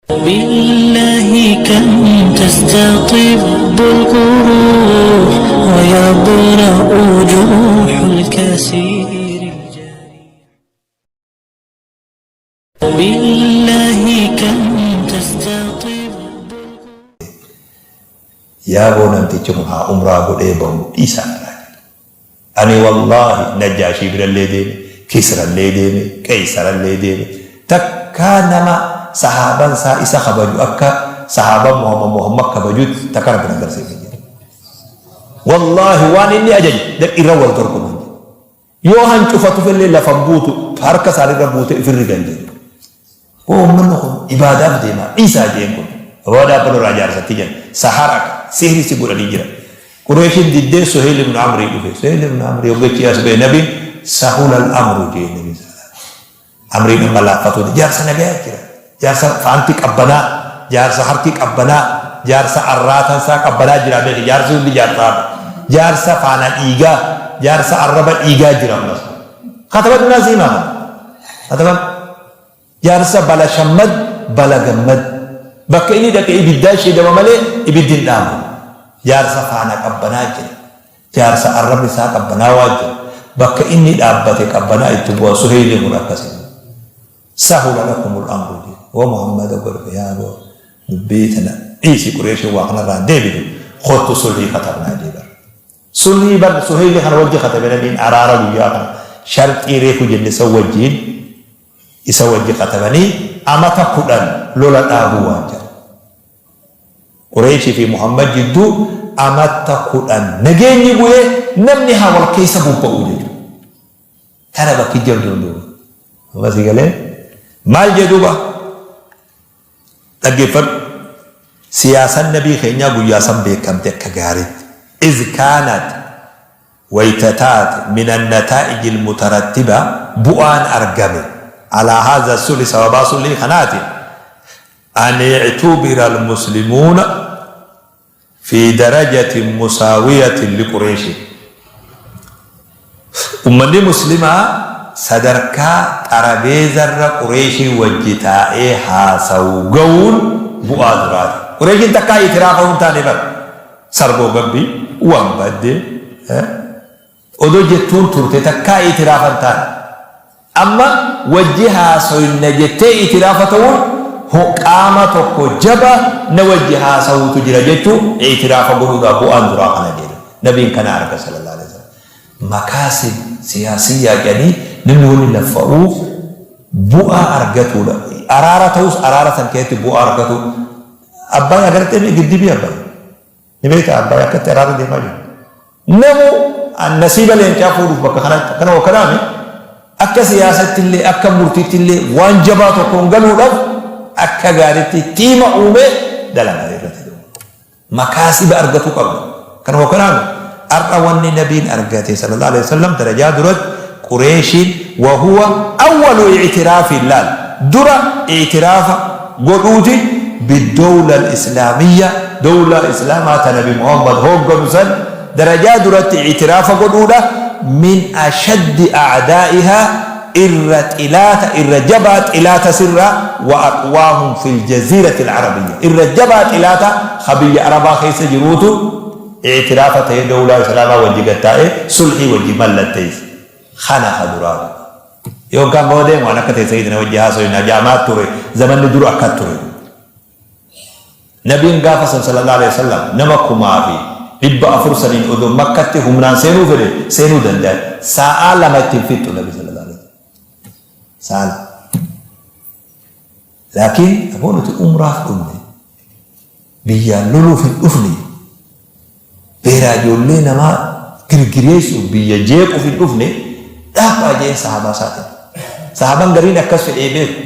بالله كم تستطب الجروح ويبرأ جروح الكثير الجريح. بالله كم تستطب. Yaaboo namtichi kun haa umraa godhee bahu dhiisaa irraa jedhe. Ani wallaahi Najjaashii birallee deeme, Kisrallee deeme, Qeeysarallee deeme. Takkaa nama sahaaban isaa isa kabaju akka sahaaban Muhammad Muhammad kabajutti takka Rabbi na agarsiifne jedhe. Wallaahi waan inni ajaje irra wal dorgoman jedhe. Yoo hancufa tufellee lafa hin buutu harka isaanirra buute ifin rigan jedhe. Hoo ummanni kun ibaadaaf deema dhiisaa jeen kun. Ababa dhaabbanoo irraa jaarsatti jedhan. Saharaka sihri si godhanii jiran. Qureeshiin diddee Suheyl ibn Amrii dhufe. Suheyl ibn Amrii hoggachi as ba'e nabiin sahula al-amru jeen nabiin sallallahu alaihi wasallam. Amriin amma laaffatuun jaarsa nagayaa jira. Jaarsa faanti qabbanaa, jaarsa harki qabbanaa, jaarsa arraatan isaa qabbanaa jira beeki jaarsi hundi jaarsaa jaarsa faana dhiigaa, jaarsa arraba dhiigaa jira ammas. Katabadnaa siimaa kana. Kataban jaarsa bala shammad bala gammad. Bakka inni dhaqe ibiddaa shidama malee ibiddi hin dhaamu. Jaarsa faana qabbanaa jira. Jaarsa arrabni isaa qabbanaawaa jira. Bakka inni dhaabbate qabbanaa itti bu'a. Suheyliin kun akkasii. Sahula lakumul amru jedhe. Woo Muhammad godhe yaa boo dubbii tana dhiisi Qureeshiin waa kanarraa hin deebitu kottu sulhii katabnaa jee bar. Sulhii bar Suheyli kana wajji katabe nabiin araara guyyaa kana sharxii reefu jenne san wajjiin isa wajji katabanii amata 10 lola dhaabuu waan jedhan. Qureeshii fi Muhammad jidduu amata 10 nageenyi bu'ee namni haa wal keessa bobba'uu jechuudha. Tana bakki jabduun duuba. Amma si galee maal jee duuba dhaggeeffadhu. Siyaasan nabii keenyaa guyyaa san beekamte akka gaariitti. Iz kaanat wayta taate min annataa'iji almutarattiba bu'aan argame alaa haadha sulhi sababaa sulhii kanaatiin an i'tubira almuslimuuna fi darajatin musaawiyatin liqureeshin Ummanni muslimaa sadarkaa xarabeezarra Qureeshiin wajji taa'ee haasawu gawuun bu'aa duraati. Qureeshiin takkaa itiraafa hin taane bar. Sarboo gabbii, waan badde, odoo jettuun turte takkaa itiraafa hin taane. Amma wajji haasoyna jettee i'tiraafa ta'uun qaama tokko jaba na wajji haasawuutu jira jechuu i'tiraafa godhuudha bu'aan duraa kana jedhe. Nabiin kana arga sallallahu alaihi wasallam. Makaasib siyaasiyyaa jedhanii namni wanni laffa'uuf bu'aa argatuudha. Araara ta'us araara san keessatti bu'aa argatu. Abbaay agartee giddibii abbaay. Ni beektaa abbaay akkatti araarri deemaa jiru. Namu nasiiba leencaa fuudhuuf bakka kanatti akkana wakkanaami akka siyaasatti illee akka murtiitti illee waan jabaa tokkoon galuudhaaf akka gaariitti tiima uumee dalagaa irratti jiru. Makaasiba argatuu qabna. Kana wakkanaami har'a wanni nabiin argate sallallahu alaihi wasallam darajaa duratti Qureeshiin wahuwa awwalu i'tiraafiin laal dura i'tiraafa godhuuti biddowla al-islaamiyya dowlaa islaamaa ta nabi Muhammad hoogganu san darajaa duratti i'tiraafa godhuudha min ashaddi a'daa'ihaa irra xilaata irra jabaa xilaata sirraa wa aqwaahum fil jaziirati al-arabiyya irra jabaa xilaata ka biyya arabaa keessa jiruutu i'tiraafa ta'ee dowlaa islaamaa wajji gad taa'ee sulhii wajji mallatteesse. Kana ka duraa duba. Yookaan moo deemu waan akka teessanii na wajji haasoyna jaamaa ture zamanni dur akka ture. Nabiin gaafa san sallallahu alaihi wasallam nama 4,400 saniin odoo Makkatti humnaan seenuu fedhe seenuu danda'a. Sa'aa lama ittiin fixxu Nabi sallallahu alaihi wasallam. Sa'aa lama. Laakiin aboo nuti umraaf dhumne biyyaan loluuf hin dhufne beeraa ijoollee namaa girgireessuuf biyya jeequuf hin dhufne dhaabbaa jeen sahaabaa isaatiin. Sahaabaan gariin akkas fedhee beeku.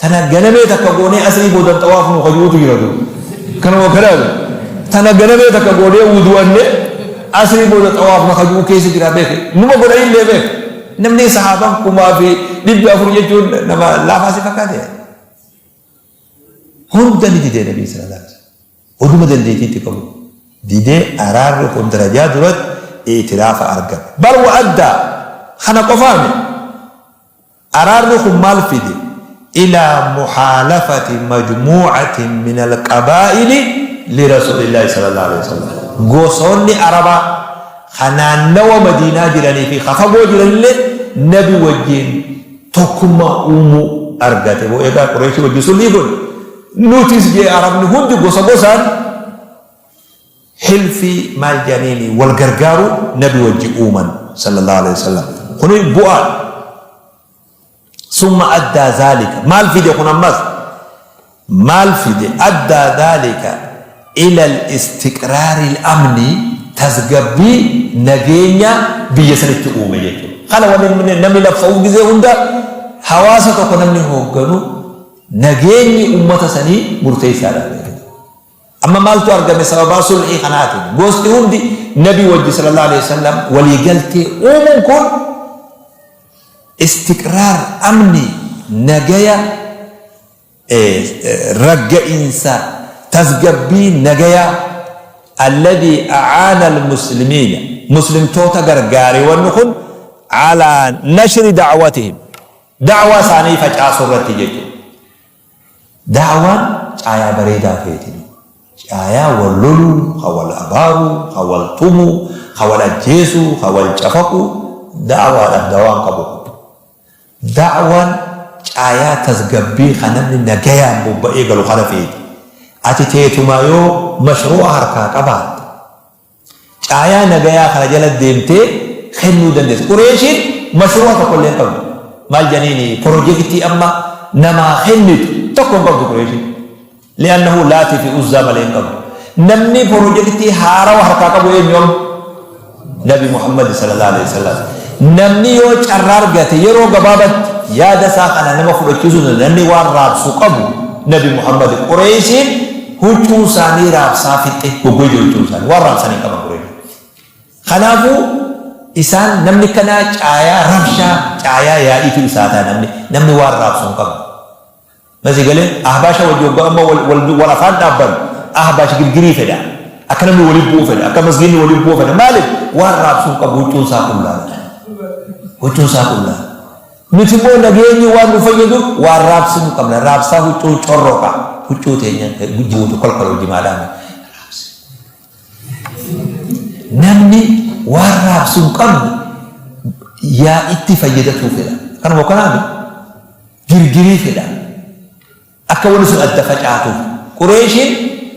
Tana ganamee takka goonee asrii boodan xawaaf nu kajuutu jira dur. Kanuma kanaaf tana ganamee takka goonee wudu'annee asrii booda xawaaf nu kajuu keessa jira beeku. Numa godhanillee beeku. Namni sahaabaan 4,400 jechuun nama laafaa si fakkaate? Hunda ni didee Nabii sallallahu alaihi wasallam. Oduma dandeettiitti qabu. Didee araarri kun darajaa duratti itiraafa argame. Bal wa'addaa kana qofaami. Araarri kun maal fide? ilaa muhaalafati majmuu'atin min alqabaa'ili lirasuulillaahi sallallahu alaihi wasallam. Gosoonni Arabaa ka naannawa Madiinaa jiranii fi ka fagoo jiranillee nabi wajjiin tokkummaa uumuu argate. Boo egaa Qureeshii wajjin sulhii godhe. Nutis jee Arabni hundi gosa gosaan hilfii maal jedhaniini wal gargaaruu nabi wajji uuman sallallahu alaihi wasallam. Kuni bu'aadha. Summa addaa zaalika maal fide kun ammas maal fide addaa zaalika ila al-istiqraari al-amni tasgabbii nageenya biyya sanitti uume jechuudha. Kana wanni namni laffa'uuf gizee hunda hawaasa tokko namni hoogganu nageenyi ummata sanii murteessaadha. Amma maaltu argame sababaa sulhii kanaatiin gosti hundi nabi wajji sallallahu alaihi wasallam walii galtee uumuun kun Istiqraar, amni, nagaya, ragga'iinsa, tasgabbii nagayaa, alladhii a'aana al-muslimiina, muslimtoota gargaare wanni kun alaa nashri da'watihim, da'waa isaanii facaasuu irratti jechuudha. Da'waan caayaa bareedaa feeti. Caayaa wal loluu, ka wal abaaruu, ka wal tumuu, ka wal ajjeesuu, ka wal cafaquu da'waadhaaf dawaa hin qabu. Da'waan caayaa tasgabbii ka namni nagayaan bobba'ee galu kana feeti. Ati teetumaa yoo mashruu'a harkaa qabaatte, Caayaa nagayaa kana jala deemtee kennuu dandeessa. Qureeshiin mashruu'a tokko illee hin qabdu. Maal jedhaniini pirojektii amma namaa kennitu tokko hin qabdu Qureeshiin. Li'annahu Laatii fi Uzzaa malee hin qabdu. Namni pirojektii haarawa harkaa qabu eenyu amma? Nabi Muhammad sallallahu alaihi wasallam. Namni yoo carraa argate yeroo gabaabatti yaada isaa kana nama fudhachiisuu danda'a. Namni waan raabsu qabu Nabi Muhammad. Qureeshiin Huccuu isaanii raabsaa fixxe goggoyde huccuun isaanii. Waan raabsan hin qaban Qureeshiin. Kanaafuu isaan namni kanaa caayaa rabshaa caayaa yaa'iitu isaa ta'a namni namni waan raabsu hin qabu. Masii galee ahbaasha wajji waggaa amma wal, wal, wal afaan dhaabban ahbaash girgirii fedha. Akka namni waliin bu'u fedha. Akka masgiinni waliin bu'u fedha. Maaliif waan raabsu hin qabu huccuun isaa qullaadha. Huccuun isaa qullaadha. Nuti immoo nageenyi waan nu fayyaduuf waan raabsinu qabna. Raabsaa huccuu corroqa. Huccuu teenya guutu kolkoloo jimaadhaan raabsi. Namni waan raabsu hin qabne yaa itti fayyadatuu fedha. Kanuma kanaami girgirii fedha. Akka wanni sun adda facaatuuf. Qureeyshiin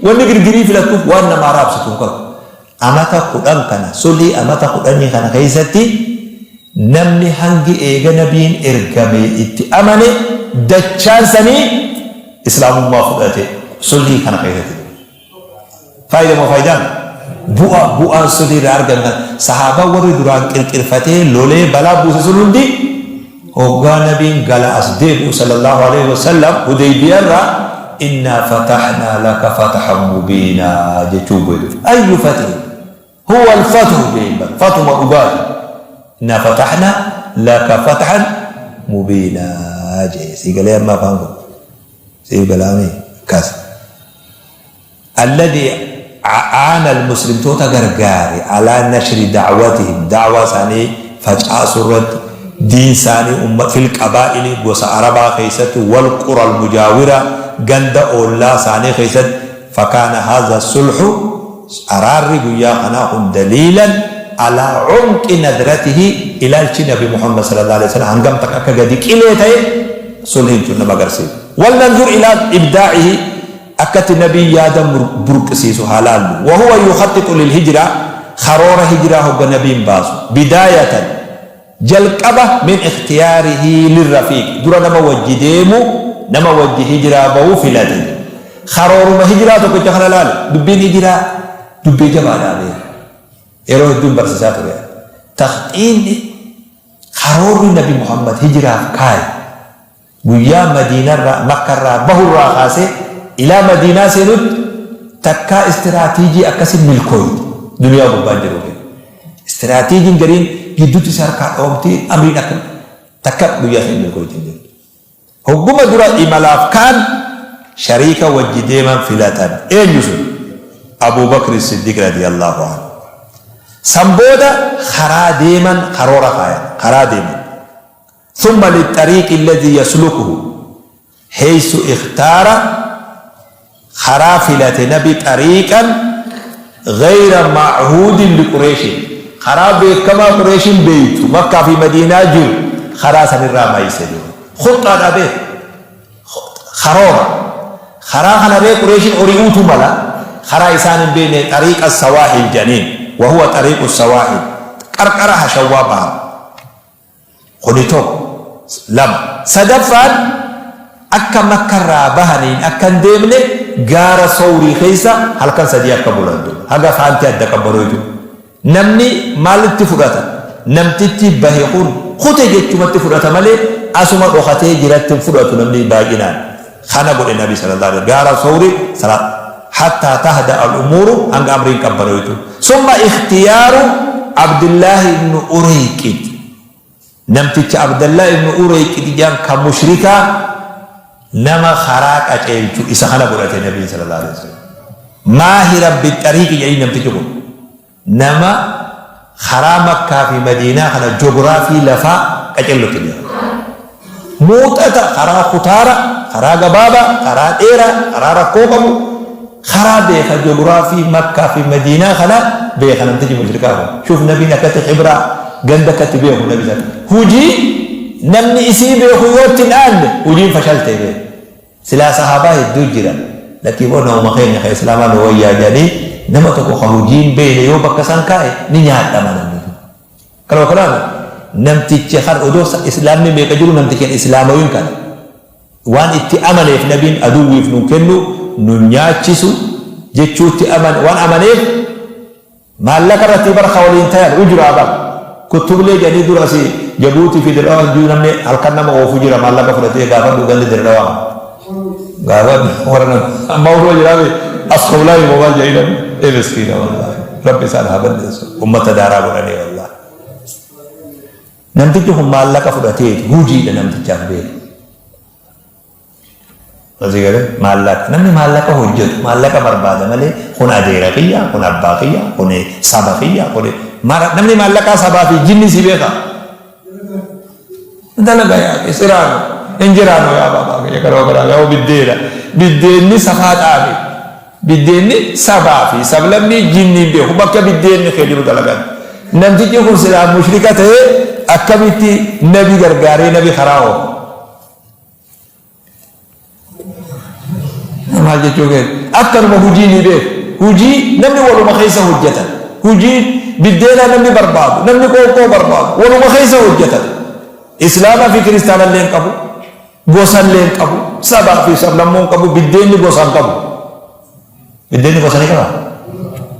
wanni girgirii filattuuf waan namaa raabsitu hin qabdu. Amata 10 kana, sulhii amata kudhanii kana keessatti namni hangi eega Nabiin ergamee itti amane dachaan sanii Islaamummaa fudhate sulhii kana keessatti. Faayida moo faayidaa miti? Bu'a bu'aan sulhii irraa argame kana sahaabaan warri duraan qirqirfatee lolee balaa buuse sun hundi hoggaa nabiin gala as deebi'u sallallahu alaihi wasallam Hudaybiyaa irraa innaa fatahnaa laka fatahan mubiinaa jechuu bu'e dhufe. Ayyu fatih huwa al-fathu jeen bar fatuma dhugaati. Innaa fatahnaa laka fathan mubiinaa jee sii galee amma afaan kun siif galaamee akkas. Alladhii a'aana al-muslimtoota gargaare alaa nashri da'watihim da'waa isaanii facaasuu irratti diin isaanii umma fil qabaa'ili gosa arabaa keessatti wal qura al-mujaawira ganda oollaa isaanii keessatti fakaana haadha sulhu araarri guyyaa kanaa kun daliilan alaa cumqi nadratihi ilaalchi nabi Muhammad sallallahu alaihi wasallam hangam takka akka gadi qilee ta'e sulhiin tun nama agarsiisa. Wal nanzur ilaa ibdaa'ihi Akkatti Nabiin yaada burqisiisu haa laallu. Wa huwa yukhaxxixu lilhijraa, karoora hijraa hogga Nabiin baasu. Bidaayatan, jalqaba min ikhtiyaarihi lirrafiiq, dura nama wajji deemu, nama wajji hijraa bahu filate. Karooruma hijraa tokkicha kana laali. Dubbiin hijraa dubbii jabaadha beeki. Yeroo hedduun barsiisaa ture. Takhxiinni karoorri Nabi Muhammad hijraaf kaaye Guyyaa Madiinarraa, Makkarraa bahurraa kaasee ilaa Madiinaa seenutti takkaa istiraatiijii akkasi milkooyte duniyaa gubbaan jiru beeku. Istiraatiijiin gariin gidduutti isa harkaa dhoomti amriin akka takka guyyaa san milkooyte hin jirtu. Hogguma dura imalaaf ka'an shariika wajji deeman filatan. Eenyu sun? Abuu Bakri Siddiiq radiyallaahu anhu. San booda karaa deeman karoora kaayan. Karaa deeman. Thumma lixxariiqi alladhii yaslukuhu. Heysu ikhtaara karaa filate nabi xariiqan ghayra ma'huudin liqureeshin karaa beekamaa qureeshin beeytu makkaa fi madiinaa jiru karaa sanirraa mayse duuba khuxxaadha beek karoora karaa kana ree qureeshin ori'uutu mala karaa isaan hin beekne xariiqa sawaahil jedhaniin wa huwa xariiqu sawaahil qarqara hashawwaa bahar Kuni tokko. 2. Sadaffaan akka Makkarraa bahaniin akka hin deemne gaara Sowrii keessa halkan sadii akka bulan duuba. Haga faanti adda qabbanooytu. Namni maalitti fudhata? Namtichi bahe kun kute jechumatti fudhata malee asuma dhokatee jiratti hin fudhatu namni baay'inaan. Kana godhe Nabi sallallahu alaihi gaara Sowri salaat hattaa tahda al-umuuru hanga amriin qabbanooytu. Summa ikhtiyaaru Abdillaahi ibnu Ureyqid. Namticha Abdallah ibnu Ureyqid jedhan kan mushrikaa nama karaa qaceelchu isa kana godhate Nabiin sallallahu alaihi wasallam. Maahiran bixariiqi jedhanii namtichi kun nama karaa Makkaa fi Madiinaa kana jogiraafii lafaa qacellotti beeka. Muuxata karaa kutaara, karaa gabaabaa, karaa dheeraa, karaa rakkoo qabu, karaa beeka jogiraafii Makkaa fi Madiinaa kana beeka namtichi mushrikaa kun. Shuuf nabiin akkatti khibraa ganda akkatti beeku nabi sana. Hujii namni isii beeku yoo itti hin aanne hujiin fashaltee beeka. Silaa sahaabaa hedduu jira. Lakkii boo namuma keenya ka islaamaa nu wayyaa jedhanii nama tokko ka hujii hin beekne yoo bakka san kaa'e ni nyaadhama namni sun. Kanuma kanaaf namticha kan odoo islaamni meeqa jiru namticha hin islaamawin kana waan itti amaneef nabiin aduwwiif nun kennu nun nyaachisu jechuutti amane waan amaneef Maallaqa irratti bar ka waliin tayan ujraa bar. Kuttublee jedhanii dura asi Jabuutii fi Dirredhawa jidduu namni halkan nama oofu jira maallaqa fudhatee gaafadhu gandi Dirredhawa. Gaafadhu warra nama amma osoo jiraame asxoolaayi moo maal jedhanii namni ee miskiina wallaahi rabbi isaan haa balleessu ummata daaraa godhanii wallaahi. Namtichi kun maallaqa fudhateeti hujiidha namtichaaf beeku. Asii galee maallaqa namni maallaqa hojjetu maallaqa barbaada malee kun adeera kiyya kun abbaa kiyya kun saba kiyya kun namni maallaqaa sabaa fi jinni si beeka. Dalaga yaa siraano hin jiraano yaa baabaa kiyya karoo karaa yaa biddeena biddeenni safaa xaafi biddeenni sabaa fi sablammii jinni hin beeku bakka biddeenni kee jiru dalagan. Namtichi kun silaa mushrika ta'ee akkamitti nabi gargaaree nabi karaa oofa. Maal jechuu kee akkanuma hujii ni beeku. Hujii namni waluma keessa hojjetan. Hujii biddeenaa namni barbaadu, namni qoonqoo barbaadu waluma keessa hojjetan. Islaamaa fi kiristaana illee hin qabu, gosa illee hin qabu, sabaa fi sablammuu hin qabu, biddeenni gosa hin qabu. Biddeenni gosa ni qabaa?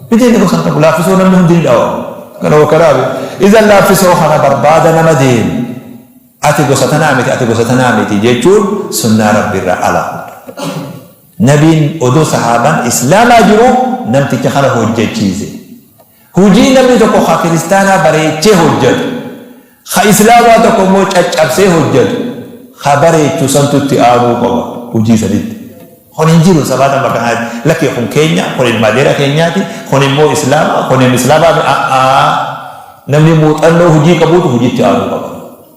Biddeenni gosa hin qabu. Laaffisoo namni hundi ni dhawa. Kana wakkanaa izan laaffisoo kana barbaada nama deemu. Ati gosa tanaa miti, ati gosa tanaa miti jechuun sunnaa Rabbiirraa ala. Nabiin odoo sahaabaan Islaamaa jiruu namticha kana hojjachiise. Hujii namni tokko ka kiristaanaa bareechee hojjatu, ka Islaamaa tokko immoo caccabsee hojjatu, ka bareechu santu itti aanuu qaba hujii sanitti. Kun hin jiru sabaatan bakka kanatti. Lakki kun keenya, kun ilma adeera keenyaati, kun immoo Islaama, kun Islaamaa a'aa. Namni muuxannoo hujii qabuutu hujitti aanuu qaba.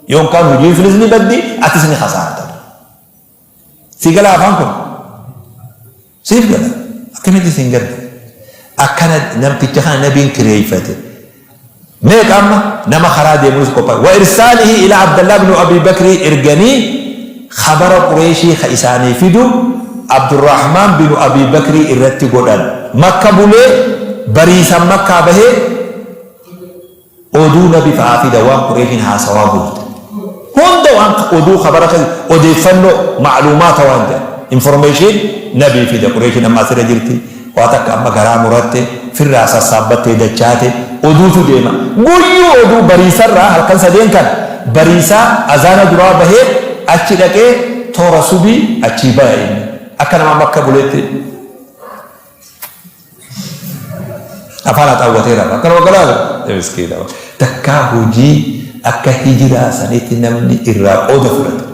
Yookaan hujiin sunis ni baddi, atis ni kasaarta. Sii gala afaan kun? Siif gala. Akkamitti siin galle? Akkana namticha kana nabiin kireeffate. Meeqa amma nama karaa deemuus qophaa'e. Wa irsaalihi ila Abdallah ibn Abi Bakrii erganii khabara Qureeshii ka isaanii fidu Abdurrahmaan binu Abi Bakrii irratti godhan. Makka bulee bariisan Makkaa bahee Oduu nabi fa'aa fida waan qureeshiin haasawaa bulte hunda waan oduu khabara keessa odeeffannoo macluumaata waan jedhan information nabii fida qureeshiin amma asirra jirti waa takka amma garaa muratte firraa sassaabbattee dachaate oduutu deema guyyuu oduu bariisarraa halkan sadeen kana bariisaa azaana duraa bahee achi dhaqee toora subii achii baya inni akka nama makka buletti Afaan haxaawwatee rafa. Akkanuma godhaa miskiina. Takkaa hojii akka hijiraa sanitti namni irraa qooda fudhate.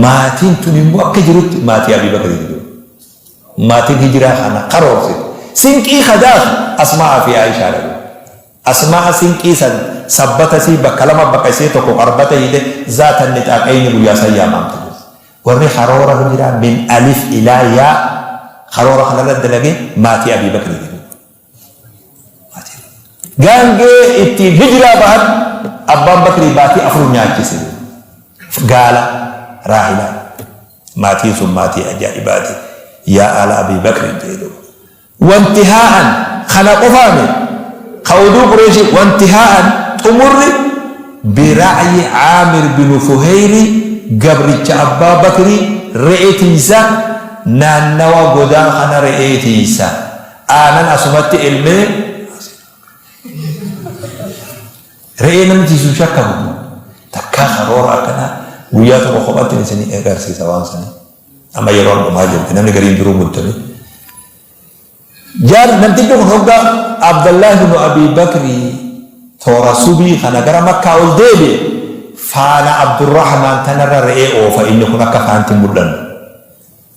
Maatiin tun immoo akka jirutti maatii Abii Bakrii jiru. Maatiin hijiraa kana karoorsite. Sinqii kadaasu Asmaa'aa fi Aayishaadha. Asmaa'a sinqii san sabbata isii bakka lama baqaysee tokko qarbata hiite zaatan nixaaqayni guyyaa san yaamaamte. Warri karoora hijiraa min alif ilaa yaa karoora kanarra dalage maatii Abii Bakrii jedhu. Gaangee ittiin hijiraa bahan abbaan Bakrii baatii 4 nyaachise. Gaala Raahilaa. Maatiin sun maatii ajaa'ibaati. Yaa aala Abii Bakrii jedhu. Wantihaa'an kana qofaa miti ka oduu qureeyshii wantihaa'an xumurri bira'yi Aamir binu Fuheyri gabricha Abbaa Bakrii re'ee tiysa naannawa godaa kana re'ee tiysa aanan asumatti elmee Re'ee namni tiisu hin shakkamu kun. Takkaa karoora akkanaa guyyaa tokko kophattin isin agarsiisa waan sanii. Amma yeroon dhumaa jirti namni gariin duruu muddame. Jaar namtichi kun hoggaa Abdallah ibn Abi Bakri toora subii kana gara Makkaa ol deebi'e faana Abdurrahmaan tanarra re'ee oofa inni kun akka faanti hin mul'anne.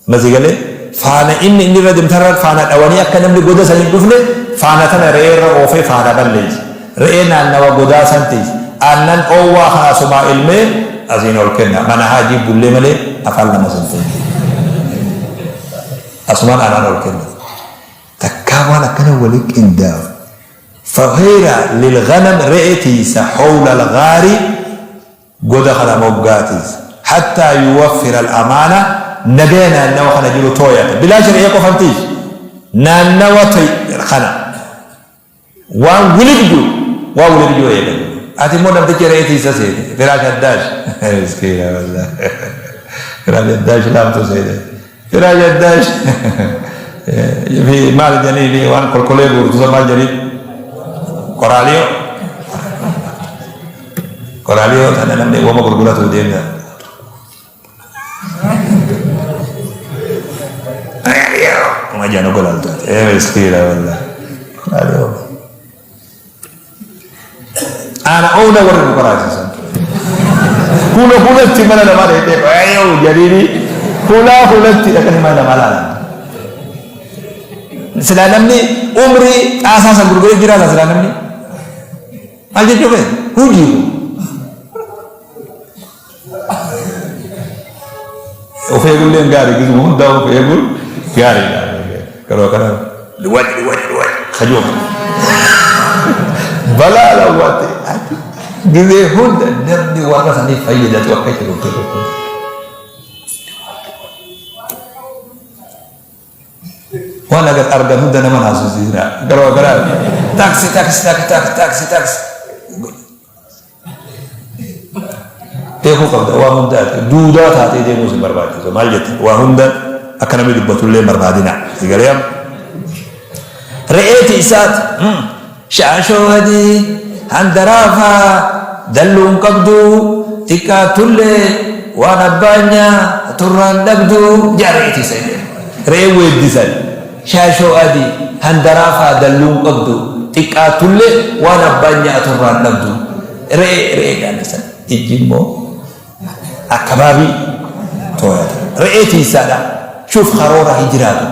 Amma sii galee? Faana inni inni irra deemu tanarra faana dhawanii akka namni goda san hin dhufne faana tana re'ee irra oofee faana balleessa. Re'ee naannawa godaa san tiisa. Aannan dhoowwaa kana asumaa elmee asiin ol kenna. Mana haajii bullee malee afaan lama sin ta'e. Asumaan aannan ol kenna. Takkaa waan akkana wali qindaa'u. Faheera lilghanam re'ee tiisa howla al-ghaari goda kana moggaatiis hattaa yuwaffira al-amaana nagaya naannawa kana jiru tooyata bilaash re'ee qofan tiis naannawa kana waan wiligdu waan wiligdu eegan ati immoo namticha re'ee tiisa seete firaash addaash miskiina wallahi firaash addaash laamtu seete firaash addaash fi maal jedhanii waan kolkolee guurtu san maal jedhanii qoraaliyoo Qoraaliyoo tana namni wama gurguratu deemna. Uma jano golaaltu. Ee miskiina wallah. Qoraaliyoo. Ana oona warri nu qoraasisan. Hula hulatti mana namaa dheedhee qoraaliyoo jedhini hulaa hulatti dhaqanii mana namaa laalan. Silaa namni umrii xaasaa san gurguree jiraata silaa namni. Maal jechuu feete? Hujii kun. Of eegulleen gaarii gisuma hundaa of eeguun gaariidha. Yeroo kana liwaaj liwaaj liwaaj kajoo balaa lawwaatti gizee hunda namni warra saniif fayyadatu akka jiru beeku. Waan agar argan hunda nama naasisiisna. Garuu gara taksi taksi taksi taksi taksi taksi. Beekuu qabda waan hunda ati duudaa taatee deemuu sin barbaachisu. Maal jette waa hunda akka namni dubbatullee hin barbaadina. Si galee amma. Re'eeti isaati. Shaashoo adii handaraafaa dalluun qabdu xiqqaattullee waan abbaan nyaaturraan dhabdu jedha re'ee tiisan. Re'ee weeddisan shaashoo adii handaraafaa dalluun qabdu xiqqaattullee waan abbaan nyaaturraan dhabdu re'ee re'ee jaallisan. Ijji immoo Akkabaabii tooyata. Re'ee tiiysaadha. Shuuf karoora hijiraa kun.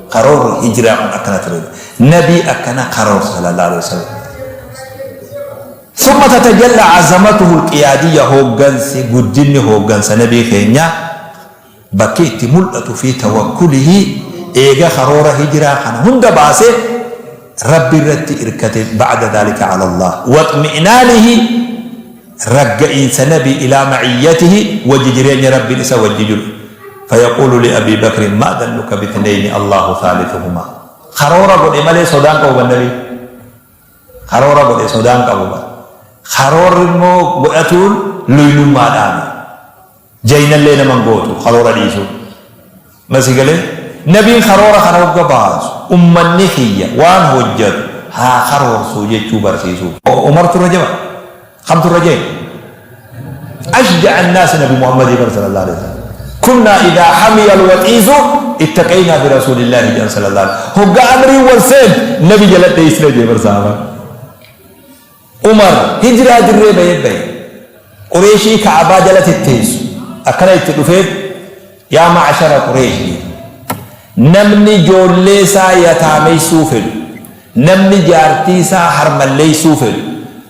Karoorri hijiraa kun akkana ture. Nabii akkana karoorsa sallallahu alaihi wasallam. Summa tatajalla azamatuhu alqiyaadiyya hooggansi guddinni hooggansa nabii keenyaa bakki itti mul'atu fi tawakkulihi eega karoora hijiraa kana hunda baasee Rabbi irratti irkate ba'da dhaalika ala Allah waxmi'naanihi Ragga'iinsa Nabii ilaa ma'iyyatihi wajji jireenya Rabbiin isa wajji jiru. Fayaquulu li Abii Bakrin maa dhannuka bithnayni Allaahu thalithuhumaa. Karoora godhe malee sodaan qabu bar Nabiin. Karoora godhe sodaan qabu bar. Karoorri immoo godhatuun luynummaadhaami. Jaynallee nama hin gootu karoora dhiisuun. Ma si galee? Nabiin karoora kana hogga baasu ummanni kiyya waan hojjatu haa karoorsuu jechuu barsiisuuf. Umartu irra jaba? Kamtu irra jayna? Ashja'a annaasi Nabi Muhammadii bar sallallahu alaihi wasallam. Kunnaa idaa hamiya alwaxiisu ittaqaynaa bi rasuulillaahi jedhan sallallahu alaihi wasallam. Hogga amriin wal seentu Nabi jala dheeysina jee bar sahaabaan. Umar hijraa dirree bahee bahe. Qureeshii Ka'abaa jala tetteessu akkana itti dhufeet yaa ma'shara Qureesh jedhe. Namni joollee isaa yataameysuu fedhu, namni jaartii isaa harmalleysuu fedhu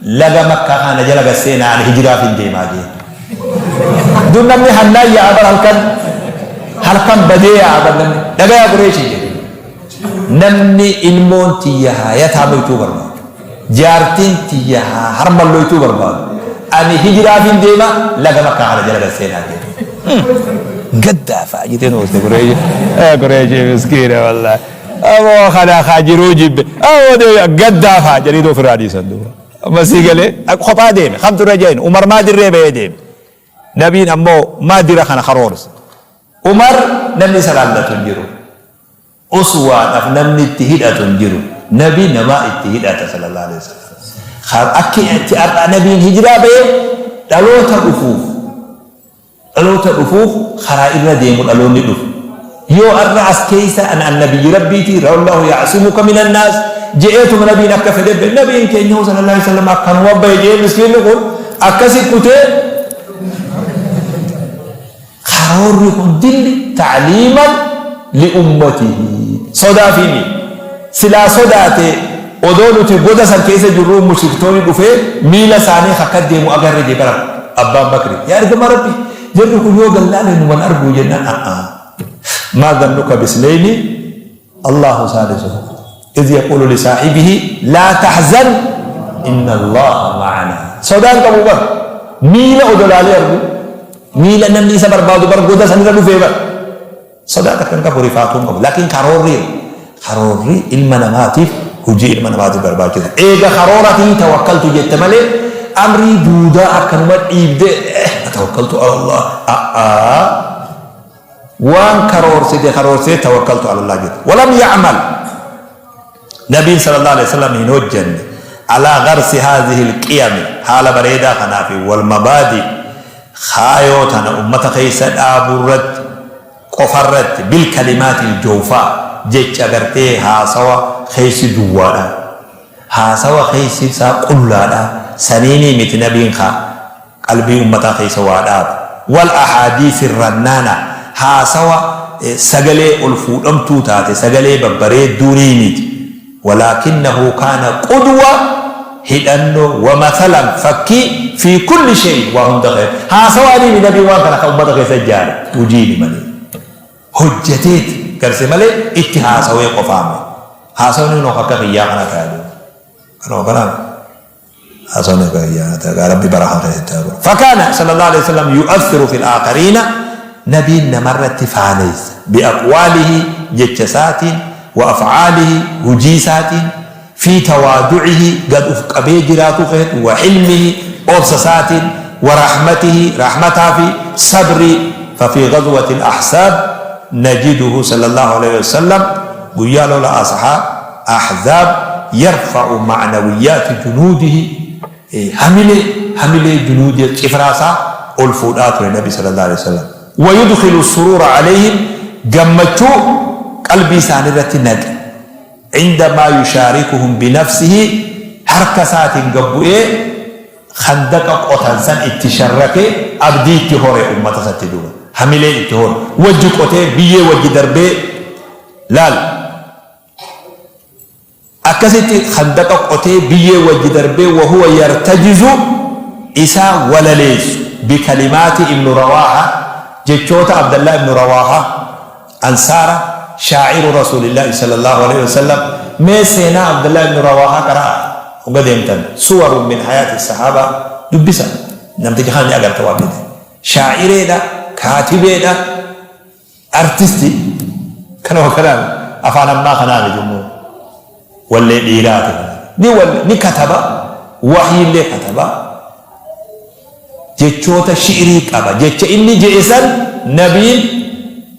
laga Makkaa kana na jala gad seenaa ani hijraafin deemaa jeen. Dur namni hannaan yaa'a bar halkan halkan badee yaa'a bar namni. Dhagayaa Qureeshii jedhe. Namni ilmoon tiyya haa yataamoytuu barbaadu. Jaartiin tiyya haa harmalloytuu barbaadu. Ani hijraafiin deema laga makkaa kana jala gad seenaa jedhe. Gaddaa fa'a jetee nu ooste Qureeshii. Qureeshii miskiina wallaahi. Aboo kana kaa jiruu jibbe. Aboo gaddaa fa'a jedhanii ofirraa dhiisan duuba. Amma sii galee kophaa deeme kamtu irra jeen Umar maa dirree bahee deeme. Nabiin ammoo maa dira kana karoorse. Umar namni isa laallatu hin jiru. Uswaadhaaf namni itti hidhatu hin jiru. Nabi namaa itti hidhata sallallahu alaihi wasallam. Akki itti har'a nabiin hijiraa bahee dhaloota dhufuuf Dhaloota dhufuuf karaa irra deemu dhaloonni dhufu. Yoo arra as keeysa an an nabiyyi Rabbiiti wallaahu ya'simuka minan naas je'eetuma nabiin akka fedhe bahe. Nabiin keenya hoo sallallahu alaihi wasallam akkanuma bahe je'ee miskiinni kun akkasi kutee karoorri kun dilli ta'liiman li ummatihi sodaafii Silaa sodaate odoo nuti goda san keessa jirruu mushriktoonni dhufee miila isaanii akka deemu agarre jee bara Abbaan Bakri. Yaa ergamaa Rabbii jarri kun yoo gallaale numan arguu jennaan a'aa. Maa dhannuka bisnayni Allahu saalisuhuma. Idh yaquulu lisaahibihi laa tahzan inna Allaha ma'anaa. Sodaan qabu bar miila odoo laalee argu miila namni isa barbaadu bar goda sanirra dhufee bar. Sodaa takka hin qabu, rifaatuu hin qabu. Laakiin karoorri karoorri ilma namaatiif hojii ilma namaatiif barbaachisa. Eega karooratii tawakkaltu jette malee amrii duudaa akkanuma dhiibdee eh tawakkaltu ala Allah a'aa waan karoorsite karoorsitee tawakkaltu ala Allah jette. Walam ya'mal Nabiin sallallahu alaihi wasallam hin hojjanne alaa gharsi haadhihi alqiyami haala bareedaa kanaa fi wal mabaadi kaayoo tana ummata keessa dhaabuu irratti qofarratti bil kalimaati aljawfaa jecha gartee haasawa keessi duwwaadha haasawa keessi isaa qullaadha saniinii miti nabiin kaa qalbii ummataa keessa waa dhaabu. Wal ahaadiisi rannaana, haasawa sagalee ol fuudhamtuu taate, sagalee babbareedduunii miti. Walaakinnahu kaana qudwa, hidhannoo, wa mathalan, fakkii, fii kulli shay'in, waa hunda keessatti. Haasawaanii mi nabiin waan kana ka ummata keessa ijaare, hujiini malee. Hojjateeti garse malee itti haasawee qofaa miti. Haasawni kunoo akka kiyyaa kana ta'a duuba. Kanuma kanaa. Haasawni akka kiyyaa ta'a. Gaa Rabbi barakaa keessatti haa godhu. Fakaana sallallahu alaihi wasallam yu'athiru fil aakhariina nabiin namarratti faaneessa biaqwaalihi jecha isaatiin wa af'aalihi hujii isaatiin fi tawaadu'ihi gad uf qabee jiraatuu keessatti wa hilmihi obsa isaatiin wa rahmatihi rahmataa fi sabrii fa fi ghazwati al-ahsaab najiduhu sallallahu alaihi wasallam guyyaa lola ashaa Ahzaab yarfa'u ma'nawiyyaati junuudihi hamilee hamilee junuudii cifraa isaa ol fuudhaa ture Nabi sallallahu alaihi wasallam. Wa yudkhilu suruura alayhim gammachuu qalbii isaanii irratti naqe. Indamaa yushaarikuhum binafsihi harka isaatiin gad bu'ee khandaqa qotan san itti sharrakee abdii itti hore ummata isatti duuba hamilee itti hore wajji qotee biyyee wajji darbee laal Akkasitti khandaqa qotee biyyee wajji darbee wahuwa yartajizu isaa walaleessu bikalimaati ibnu rawaaha jechoota Abdallah ibnu rawaaha ansaara shaa'iru rasuulillaahi sallallahu alaihi wasallam mee seenaa Abdallah ibnu rawaaha qara'a hogga deemtan suwarun min hayaati sahaabaa dubbisa namticha kana ni agarta waan fedhe shaa'ireedha kaatibeedha Artisti kanuma kanaan afaan ammaa kanaa miti immoo wallee dhiiraati ni walle ni kataba wahyiillee kataba jechoota shi'irii qaba jecha inni je'e san nabiin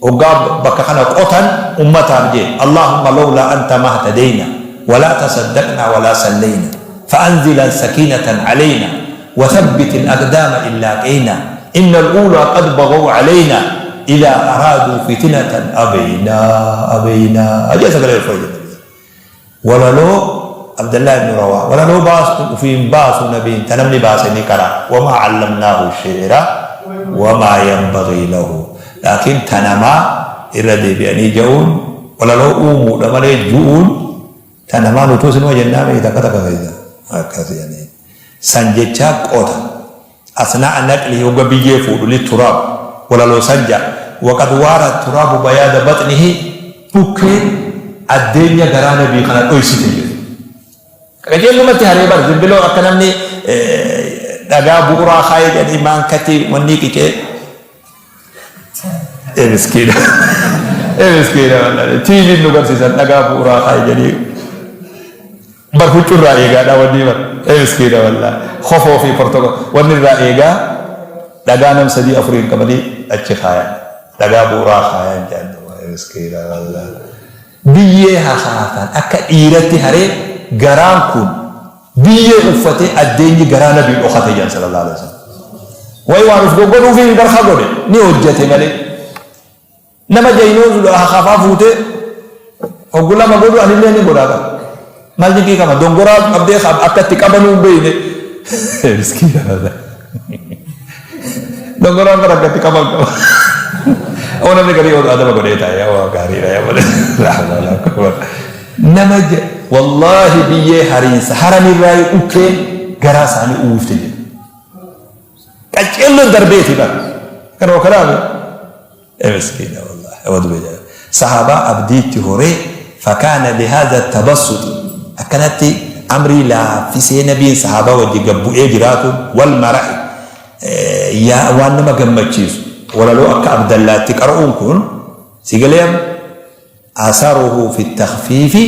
hoggaa bakka kana qotan ummataaf jee Allahumma lawlaa anta mahtadayna walaa tasaddaqnaa walaa sallayna fa'anzilan sakiinatan alayna وثبت الأقدام إن لاقينا إن الأولى قد بغوا علينا إذا أرادوا فتنة أبينا أبينا أجل سقل الفوج ولالو عبد الله بن رواحة ولالو باس وفين باس نبي تنمني باس نكرا وما علمناه الشعر وما ينبغي له لكن تنما إردي بأني جؤون ولالو أومو لملي جؤون Tanamaa nutuu sinuma jennaa mee takka takka keessa akkas jedhanii. San jechaa qota. Asnaa'a naqlihi hogga biyyee fuudhu litturaab walaloo san ja'a waqad waara turaabu bayaada baxnihi dhukkeen addeenya garaa nabii kana dhoysite jedhe. Qajeellumatti haree bar zimbiloo akka namni dhagaa bu'uraa kaayee jedhanii maankatti wannii qicee ee miskiina ee miskiina wallahi TV'n nu garsiisan dhagaa bu'uraa kaayee jedhanii Bar huccuu irraa eegaadha wanni bar ee miskiina wallah kofoo fi portoko wanni irraa eegaa dhagaa nam sadii afuriin qabanii achi kaayan dhagaa bu'uraa kaayan jedhan duuba ee miskiina wallah biyyee hakaatan akka dhiiratti haree garaan kun biyyee uffatee addeenyi garaa nabii dhokate jedhan sallallahu alaihi wasallam wayi waan uf goggodhuufi hin barka godhe ni hojjate malee Nama jaynoo hafaa fuutee hoggu lama godhu anillee ni godhaa qaba. Maal dinqii qaba dongoraa qabdee akka itti qabanuu hin beekne. Miskiina wallahi. Dongoraan bara akka itti qaban qaba. Oo namni garii oduu adaba godhee taa'e yaa waa gaariidha yaa malee. Laa hawla walaa quwwata. Nama wallaahi biyyee hariinsa haranirraa dhukkeen garaa isaanii uwwifte jedhu. Qaceelloon darbeeti bara. Kanuma kanaami. Ee miskiina wallahi awadu billah sahaabaa abdii itti horee fakaana bihaadha tabassuxi akkanatti amrii laaffisee nabiin sahaabaa wajji gad bu'ee jiraatuun wal mara'i yaa waan nama gammachiisu walaloo akka abdallaatti qara'uun kun si galee amma asaruhu fi takhfiifi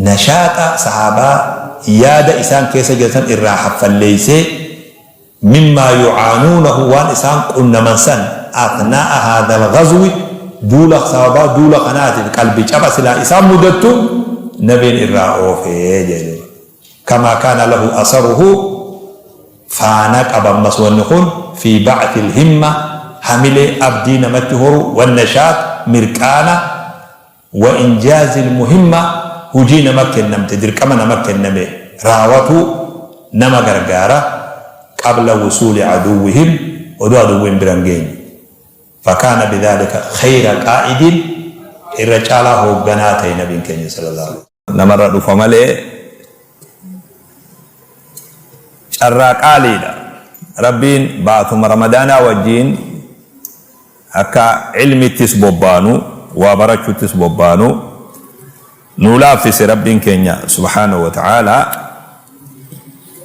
nashaaxa sahaabaa yaada isaan keessa jirtan irraa haffalleeysee Mimmaa yucaanuunahu waan isaan qunnaman san athnaa'a haadhal ghazwi duula sababaa duula kanaatiif qalbi caba silaa isaan mudattu nabiin irraa oofe jee duuba. Kamaa kaana lahu asaruhu faana qaba ammas wanni kun fii ba'thil himma hamilee abdii namatti horu wannashaat mirqaana Wa injaazil muhimma hujii nama kennamte dirqama nama kenname raawatuu nama gargaara qabla wusuuli aduwwihim odoo aduwwiin bira hin geenye. Fakaana bidhaalika khayra qaa'idin irra caalaa hoogganaa ta'e nabiin keenya sallallahu alaihi. Namarra dhufa malee carraa qaaliidha. Rabbiin baatuma ramadaanaa wajjiin Akka ilmittis bobbaanu, waa barachuttis bobbaanu nuu laaffise Rabbiin keenya subhaanahu wa ta'aalaa.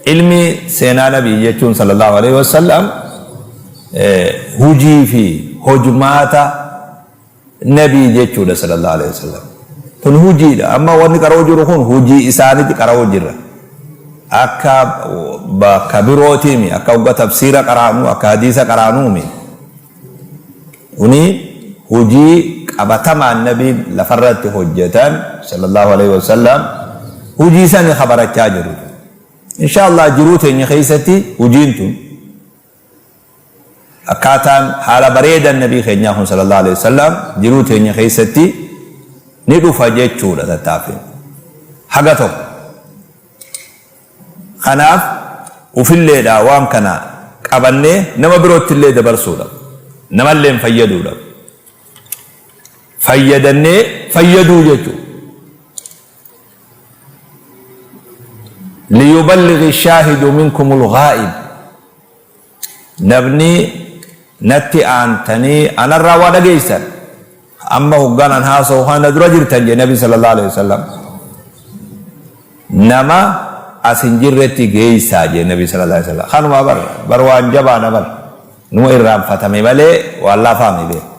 Ilmi seenaa Nabii jechuun sallallahu alaihi wasallam hujii fi hojmaata Nabii jechuudha sallallahu alaihi wasallam. Kun hujiidha. Amma wanni qara'uu jiru kun hujii isaanitti qara'uu jirra. Akka bakka birootiimi, akka hogga tafsiira qara'anu, akka hadiisa qara'anuumi. Kuni hujii qabatamaan Nabiin lafarratti hojjatan sallallahu aleyhi wasallam hujii sani ka barachaa jirru. Inshaa Allah jiruu teenya keessatti hujiin tun akkaataan haala bareedan Nabii keenyaa kun sallallahu aleyhi wasallam jiruu teenya keessatti ni dhufa jechuudha tattaaffiin haga tokko. Kanaaf ufilleedhaa waan kana qabannee nama biroottillee dabarsuudhaaf, namalleen fayyaduudhaaf, fayyadannee fayyaduu jechuudha. Liyuballighi shaahidu minkumul ghaa'ib. Namni natti aantanii anarraa waa dhageessan amma hoggaan an haasawu kana na dura jirtan jedhe nabi sallallahu alaihi wasallam nama as hin jirretti geessaa jedhe nabi sallallahu alaihi wasallam kanuma bar bar waan jabaadha bar numa irraanfatame malee waan laafaame beeku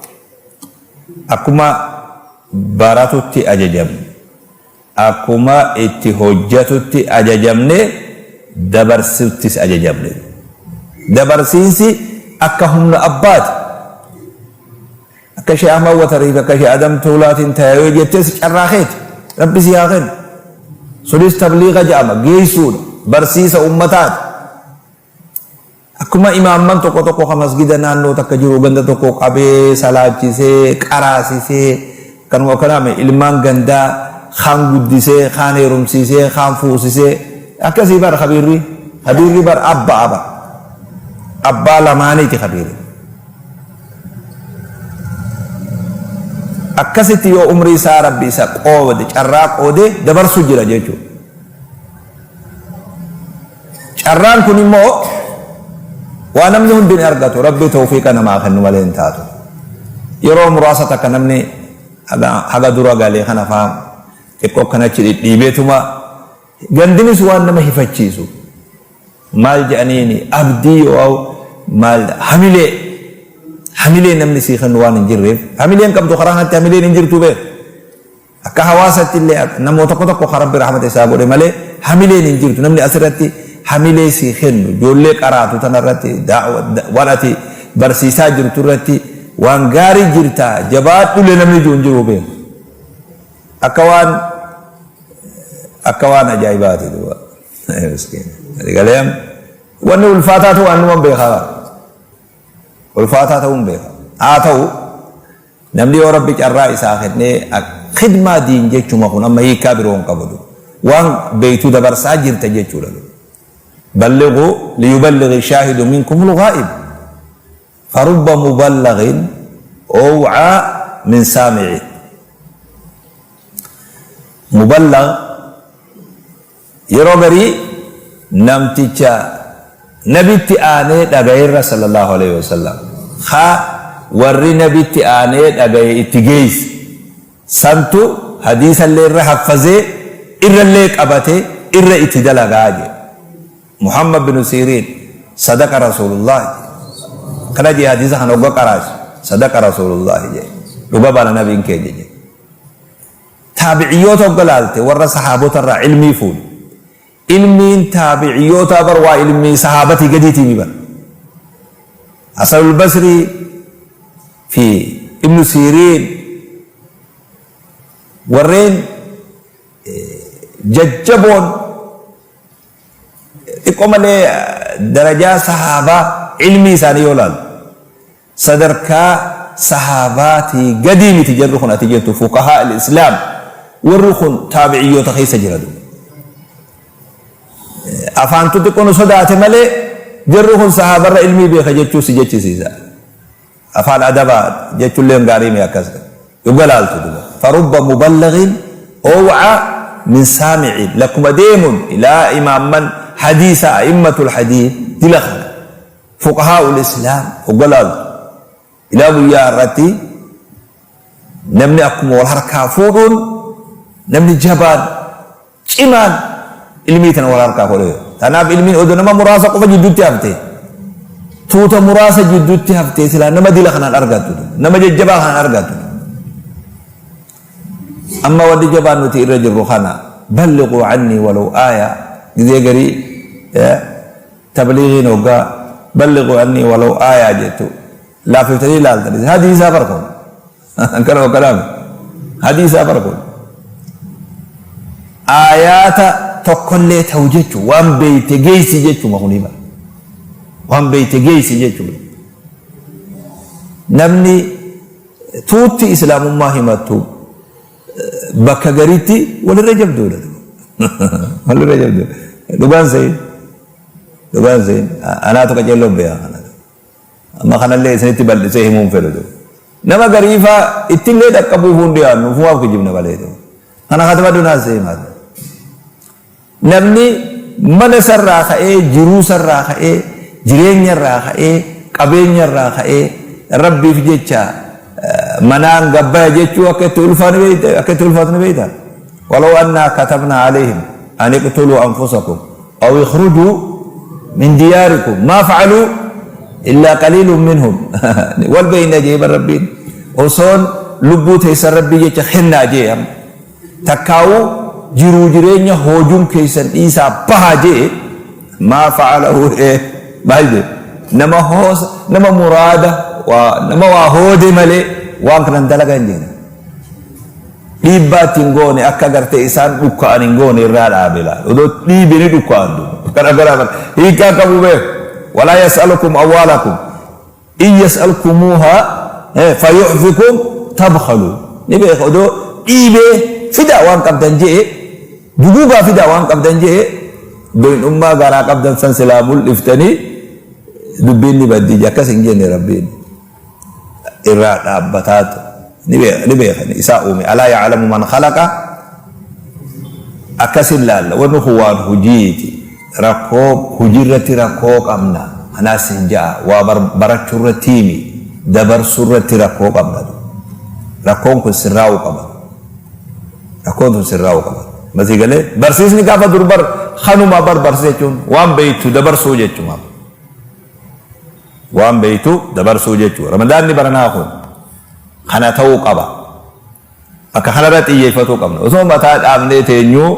akkuma baratutti ajajamne Akkuma itti hojjatutti ajajamne dabarsuttis ajajamne. Dabarsiinsi akka humna abbaati. Akka Sheikh Ahmad Watarii fi akka Sheikh Adam Tuulaatiin taya yoo jettes carraa keeti. Rabbi si haa kennu. Sunis tabliiqa jedhama, geessuudha, barsiisa ummataati. Akkuma imaamman tokko tokko ka masgida naannoo takka jiru ganda tokko qabee salaachisee qaraasisee kanuma akkanaame ilmaan gandaa kaan guddisee kaan heerumsiisee kaan fuusisee akkasii bar kabiirri kabiirri bar abbaa bar abbaa lamaaniiti kabiirri. Akkasitti yoo umrii isaa rabbi isa qoode carraa qoode dabarsu jira jechuudha. Carraan kun immoo Waa namni hundi hin argatu, Rabbi tawfiiqa namaa kennu malee hin taatu. Yeroo muraasa takka namni haga dura galee kana faa xiqqoo akkana achi dhidhiibeetuma gandinis waan nama hifachiisu. Maal jedhaniini abdii yoo maal hamilee hamilee namni sii kennu waan hin jirreef hamileen qabdu karaa kanatti hamileen hin jirtu beeku. Akka hawaasatti illee namoo tokko tokko kan Rabbi rahmata isaa godhe malee hamileen hin jirtu. Namni asirratti hamilee sii kennu ijoollee qaraatu tanarratti waan ati barsiisaa jirtu irratti waan gaarii jirta jabaadhullee namni jiru hin jiru beeku. Akka waan akka waan ajaa'ibaati duuba. Miskiina. Galee wanni ulfaataa ta'u annuman beekaa. Ulfaataa ta'uun beeka. Haa ta'u Namni yoo Rabbi carraa isaa kennee khidmaa diin jechuma kun amma hiikkaa biroo hin qabu. Waan beeytu dabarsaa jirta jechuudha. Ballighuu liyuballighi shaahidu minkumul ghaa'ib. Farubba muballaghin aw'aa min saami'in. Muballigh Yeroo garii namticha Nabitti aanee dhagayerra sallallaahu aleyhi wasallam kha warri Nabitti aanee dhagaye itti geeyse santu hadiisallee irra haffazee irrallee qabate irra itti dalagaa jee. Muhammad binu Siiriin sadaqa Rasuulullaahi jee. Akkana jee hadiisa kana hogga qaraasu sadaqa Rasuulullaahi jee. Dhuga baana Nabiin keenya jee. Taabiciyyoota hogga laalte warra sahaabota irraa ilmii fuudhe. Ilmiin taabiciyyootaa bar waa ilmii sahaabatii gadiitiimi bar. Hasanul Basrii fi Ibnu Siiriin warreen jajjaboon xiqqoo malee darajaa sahaabaa ilmii isaanii yoo laalu Sadarkaa sahaabaatii gadii miti jarri kun ati jettu fuqahaa al-islaam warri kun taabiciyyoota keessa jira duuba. Afaantu xiqqoo nu sodaate malee jarri kun sahaabarra ilmii beeka jechuu si jechisiisa. Afaan adabaa jechuullee gaarii mi akkas. Dhuga laaltu duuba. Farubba muballaghin ow'a min saami'in lakkuma deemuun ilaa imaamman hadiisa a'immatul hadiis dila kana. Fuqahaa'ul Islaam hogga laaltu ilaa guyyaa har'atti namni akkuma wal harkaa fuudhuun namni jabaan cimaan ilmii tana wal harkaa fuudhe. Tanaaf ilmiin odoo nama muraasa qofa jidduutti hafte tuuta muraasa jidduutti haftee silaa nama dila kanaan argattu nama jajjabaa kanaan argattu. Amma wanni jabaan nuti irra jirru kana ballighuu annii walaw aaya gizee garii Tabliighiin hoggaa ballighuu annii walaw aayaa jettu laaffiftanii ilaaltan. Hadiisaa bar kun. Akkanuma kalaami. Hadiisaa bar kun. Aayaata tokkollee ta'u jechuun waan beeyte geessi jechuma kunii bar. Waan beeyte geessi jechuudha. Namni tuutti islaamummaa himattu bakka gariitti walirra jabduudha. Walirra jabduudha. Dhugaan se'in. Dhugaan se'in. Anaatu qaceelloo beeka kana. Amma kanallee isinitti bal'isee himuun fedhu. Nama gariifaa ittillee dhaqqabuuf hin dhiyaannu ufumaaf kijibna malee. Kana katuma dunaa seemaa. Namni mana isarraa ka'ee, jiruu isarraa ka'ee, jireenya irraa ka'ee, qabeenya irraa ka'ee Rabbiif jecha manaan gabbaya jechuu akka itti ulfaa ni beeyta, akka itti ulfaatu ni beeyta. Walaw annaa katabnaa alayhim an iqtuluu anfusakum aw ikhrujuu min diyaarikum maa fa'aluu illaa qaliilun minhum wal beeyna jee bar Rabbiin osoon lubbuu teessan Rabbii jecha kennaa jee amma. Takkaawuu jiruu jireenya hoojuun keessan dhiisaa bahaa je'e maa fa'alahu ee maal jedhe nama hoosa nama muraada waa nama waa hoode malee waan kanan dalagan jedhe dhiibbaa ittiin goone akka gartee isaan dhukka'an hin goone irraa dhaabe laal odoo dhiibe ni dhukka'an duuba kana gara hiikaa qabu beeku walaa yas'alukum awwaalakum In yas'alkumuuhaa fayu'fikum tabkhaluu. Ni beeka odoo dhiibee fidaa waan qabdan je'e duguugaa fidaa waan qabdan je'e doyndhummaa garaa qabdan san silaa mul'iftanii dubbiin ni baddi je akkas hin jenne Rabbiin irraa dhaabbataatu ni beeka ni beeka isaa uume alaa ya'lamu man khalaqa akkasin laalla wanni kun waan hujiiti rakkoo hujiirratti rakkoo qabna. Kanaas sin ja'a waa barachuu irratti himi dabarsuu irratti rakkoo qabna. Rakkoon kun sirraa'uu qaba. Rakkoon tun sirraa'uu qaba. Masii galee barsiisni gaafa dur bar kanuma bar barsiisa jechuun waan beektu dabarsuu jechuudha. Waan beektu dabarsuu jechuudha. Ramadaanni baranaa kun kana ta'uu qaba. Bakka kanarra xiyyeeffatuu qabna. Osoo mataa dhaabnee teenyuu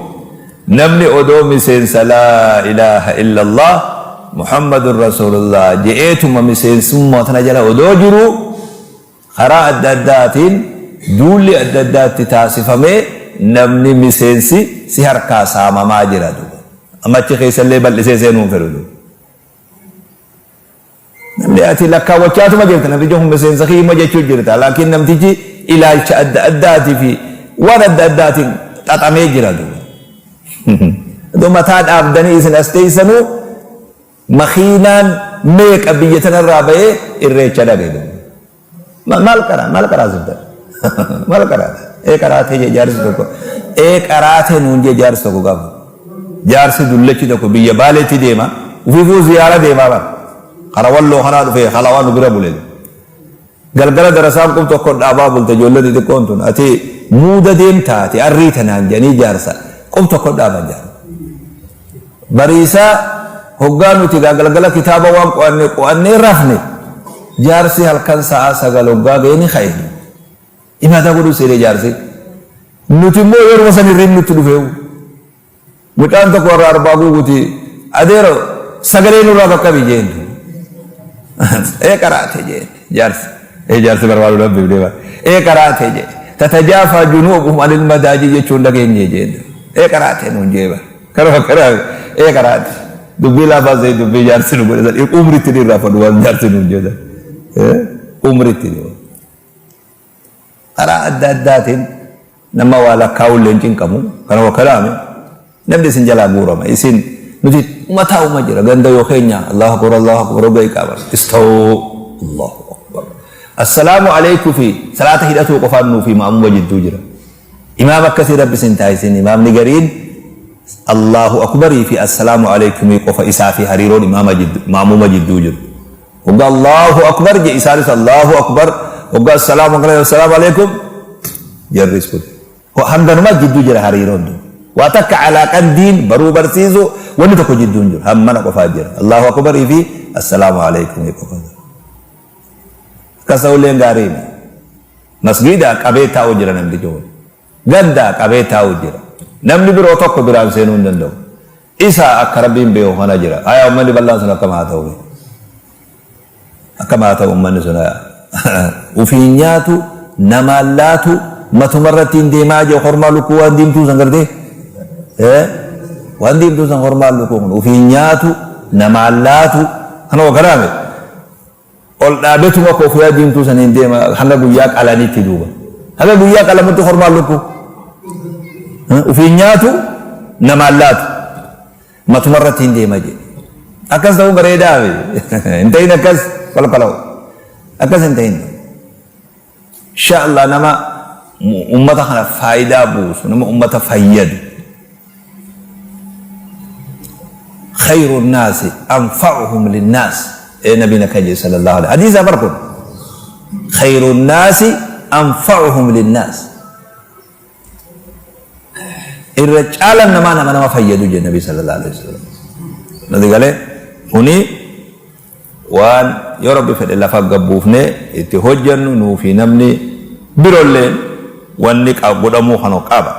namni odoo miseensa laa ilaaha illallah Muhammadun Rasuulullah je'eetuma miseensummaa tana jala odoo jiruu karaa adda addaatiin duulli adda addaatti taasifamee namni miseensi si harkaa saamamaa jira duuba. Amma achi keessallee bal'isee seenuu hin fedhu duuba. Namni ati lakkaawwachaatuma jirta namtichi kun miseensa kiyyuma jechuu jirta laakiin namtichi ilaalcha adda addaatii fi waan adda addaatiin xaxamee jira duuba. Iddoo mataa dhaabdanii isin as teessanuu makiinaan meeqa biyya tanarraa bahee irreecha dhaqe duuba. Maal qaraa maal qaraa sifta maal qaraa ee qaraatee jee jaarsi tokko ee qaraatee nuun jee jaarsi tokko gaafa jaarsi dullachi tokko biyya baaleetti deema ufiifuu ziyaara deemaa bara kara walloo kanaa dhufee halawaa nu bira bule galgala darasaan qub tokko dhaabaa bulte ijoollee xixiqqoon tun ati muuda deemtaa ati arrii tanaan jedhanii jaarsa qub tokko dhaaban jaarsa. Bariisaa, Hoggaa nuti egaa galgala kitaaba waan qo'anne qo'annee rafne, jaarsi halkan sa'aa 9 hoggaa ga'e ni ka'e. Ibaadaa godhuu seene jaarsi. Nuti immoo yeruma san hirribni nutti dhufeewu. Mucaan tokko warra Arbaa Guuguuti, Adeero sagalee nurraa qaqqabi jeen. Ee qaraate jeen jaarsi. Ee jaarsi barbaadu dhabbeef deema. Ee qaraate jee. Tatajaafaa junuubuhum anil madaaji jechuun dhageenye jeen. Ee qaraate nuun jee bara. Kanuma karaa ee karaati. Dubbii laafaa ta'e dubbii jaarsi nu godhe san umritti ni irraanfadhu waan jaarsi nu jedhan. Umritti ni. Karaa adda addaatiin nama waa lakkaa'uu illee hin cinqamu. Kanuma kalaame namni isin jalaa guurama. Isin nuti mataa'uma jira ganda yoo keenya Allahu akbar Allahu akbar hogga iqaaman. Istawuu Allahu akbar. Assalaamu alaikum fi salaata hidhatuu qofaan nuu fi ma'amuma jidduu jira. Imaama akkasii Rabbi isin taasisin imaamni gariin Allaahu Akbarii fi Assalaamu Aleykumii qofa isaa fi hariiroon imaama jiddu ma'muuma jidduu jiru. Hogga Allaahu Akbar je isaanis Allaahu Akbar hogga Assalaamu Assalaamu Aleykum jarris kute. Hanganuma jidduu jira hariiroon tun. Waa takka alaaqan diin baruu barsiisuu wanni tokko jidduu hin jiru. Hammana qofaa jira. Allaahu Akbarii fi Assalaamu Aleykumii qofa. Akkas ta'ulleen gaarii miti. Masgiida qabee taa'u jira namtichi kun. Ganda qabee taa'u jira. Namni biroo tokko biraan seenuu hin danda'u. Isa akka Rabbiin beeku kana jira. Haya ummanni bal'aan sun akkam haa ta'u mee? Akkam haa ta'u ummanni sun haya? Ufiin nyaatu, namaan laatu, matuma irratti hin deemaa jiru kormaa lukkuu waan diimtuu san gartee? Eh? Waan diimtuu san kormaa lukkuu kun ufiin nyaatu, namaan laatu, kanuma kanaame. Ol dhaabetuma koofiyaa diimtuu saniin deema hanga guyyaa qalanitti duuba. Hanga guyyaa qalamutti kormaan lukkuu. Ufiin nyaatu namaan laatu. Matuma irratti hin deema jedhe. Akkas ta'uu bareedaa hin ta'in akkas qalqala'u. Akkas hin ta'in. Insha Allah nama ummata kana faayidaa buusu, nama ummata fayyadu. Khayru naasi anfa'uhum linnaas. Ee nabiin akka jedhe sallallahu alaihi hadiisa bar kun. Khayru naasi anfa'uhum linnaas. Irra caalan namaa nama nama fayyadu jedhe nabi sallallahu alaihi wasallam. Nati galee kuni Waan yoo Rabbi fedhe lafa gad buufnee itti hojjannu nuu fi namni birolleen wanni godhamuu kanu qaba.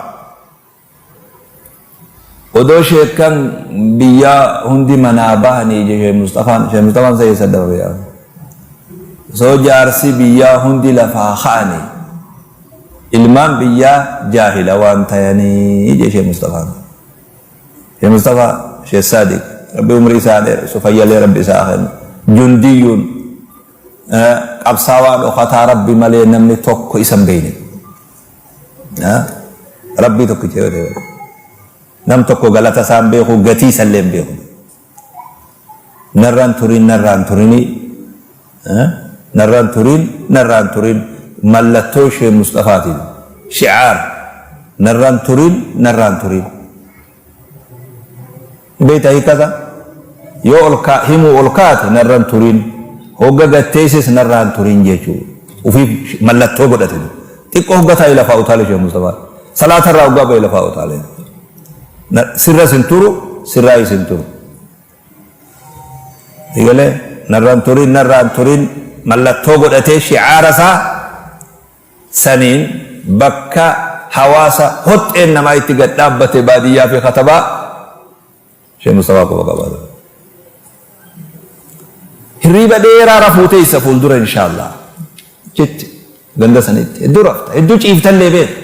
Odoo sheekkan biyyaa hundi manaa bahanii je Sheekh Musxafaan, Sheekh Musxafaan sa eessa dabre yaa? Osoo jaarsi biyyaa hundi lafaa ka'anii ilmaan biyyaa jaahila waan tayanii je Sheekh Musxafaan. Sheikh Mustafa Sheikh Sadiq Rabbi umrii isaa haa dheeressu fayyalee Rabbi isaa haa kennu jundiyyuun qabsaawaa dhokataa Rabbi malee namni tokko isa hin beeyne Rabbii tokkicha yoo ta'e nam tokko galata isaa hin beeku gatii isallee hin beeku Narraan turin narraan turinii narraan turin narraan turin mallattoo Sheikh Musxafaati shi'aar narraan turin narraan turin beektaa hiikkaa isaa? Yoo ol kaa himuu ol kaate narra hin turin, hogga gad teesses narraa hin turin jechuu. Ufiif mallattoo godhate. Xiqqoo hogga taa'e lafaa utaale Sheekh Mustafaan. Salaata irraa hoggaa ba'e lafaa utaale. Sirras hin turu, sirraayis hin turu. Egalee narra hin turin, narraa hin turin mallattoo godhatee shi'aara isaa saniin bakka hawaasa hoxxeen namaa itti gad dhaabbate baadiyyaa fi katabaa Sheekh Mustafaa quba qabaata. Hirriiba dheeraa rafuu teessa fuuldura inshaallah. Jetti ganda sanitti hedduu rafta hedduu ciiftallee beeka.